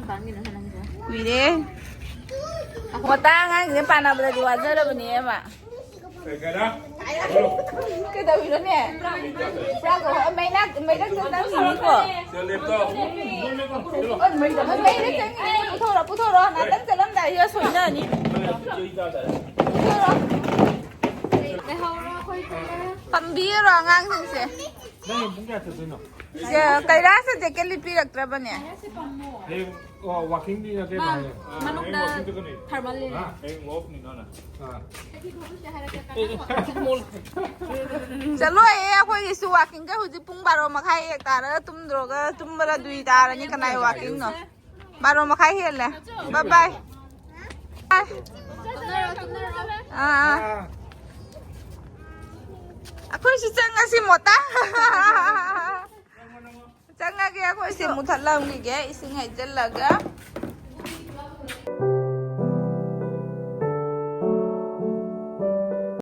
ꯀꯨꯏꯔꯦ꯫ ꯃꯣꯇꯥ ꯑꯉꯥꯡꯁꯤꯡꯁꯦ ꯄꯥꯟꯅꯕꯗꯗꯤ ꯋꯥꯖꯔꯕꯅꯦ ꯃꯥ꯫ ꯀꯩꯗꯧꯔꯤꯅꯣꯅꯦ? ꯃꯩꯅꯥꯛ ꯃꯩꯔꯛꯇ ꯅꯪꯒꯤꯅꯤꯀꯣ꯫ ꯃꯩꯗ ꯆꯪꯉꯤꯅꯦ꯫ ꯄꯨꯊꯣꯔꯣ, ꯄꯨꯊꯣꯔꯣ, ꯉꯥꯛꯇꯪ ꯆꯠꯂꯝꯗꯥꯏꯁꯤꯗ ꯁꯣꯏꯅꯅꯤ꯫ ꯄꯨꯊꯣꯔꯣ꯫ ꯂꯩꯍꯧꯔꯣ ꯑꯩꯈꯣꯏ ꯄꯨꯟꯅ꯫ ꯇꯝꯕꯤꯔꯣ ꯑꯉꯥꯡꯁꯤꯡꯁꯦ꯫ ꯅꯪ ꯄꯨꯡ ꯀꯌꯥ ꯆꯠꯇꯣꯏꯅꯣ? ꯁꯦ, ꯀꯩꯔꯥꯁꯦ ꯖꯦꯀꯦꯠ ꯂꯤꯠꯄꯤꯔꯛꯇ꯭ꯔꯕꯅꯦ? ꯍꯌꯦꯡ, ꯑꯣ, ꯋꯥꯀꯤꯡꯗꯤ ꯅꯠꯇꯦ ꯃꯥ ꯃꯥꯜꯂꯦ꯫ ꯃꯅꯨꯡꯗ ꯍꯌꯦꯡ ꯋꯥꯀꯤꯡ ꯆꯠꯀꯅꯤ꯫ ꯊꯔꯃꯜ ꯂꯩꯔꯦ꯫ ꯍꯥ? ꯍꯌꯦꯡ ꯑꯣꯐꯅꯤ ꯅꯣꯅ꯫ ꯑꯥ꯫ ꯆꯠꯂꯣꯏꯌꯦ, ꯑꯩꯈꯣꯏꯒꯤꯁꯨ ꯋꯥꯀꯤꯡꯒ ꯍꯧꯖꯤꯛ ꯄꯨꯡ ꯕꯥꯔꯣ ꯃꯈꯥꯏ ꯍꯦꯛ ꯇꯥꯔꯒ ꯇꯨꯝꯗ꯭ꯔꯣꯒ ꯇꯨꯝꯕꯗ ꯗꯨꯏ ꯇꯥꯔꯅꯤ꯫ ꯀꯅꯥꯏ ꯋꯥꯀꯤꯡꯅꯣ? ꯕꯥꯔꯣ ꯃꯈꯥꯏ ꯍꯦꯜꯂꯦ꯫ ꯕꯥꯏ ꯕꯥꯏ꯫ ꯑꯥ, ꯑꯥ꯫ ꯑꯩꯈꯣꯏꯁꯨ ꯆꯪꯉꯁꯤ ꯃꯣꯇꯥ꯫ ꯆꯪꯉꯒꯦ, ꯑꯩꯈꯣꯏꯁꯦ ꯃꯨꯊꯠꯂꯝꯈꯤꯒꯦ ꯏꯁꯤꯡ ꯍꯩꯖꯤꯜꯂꯒ꯫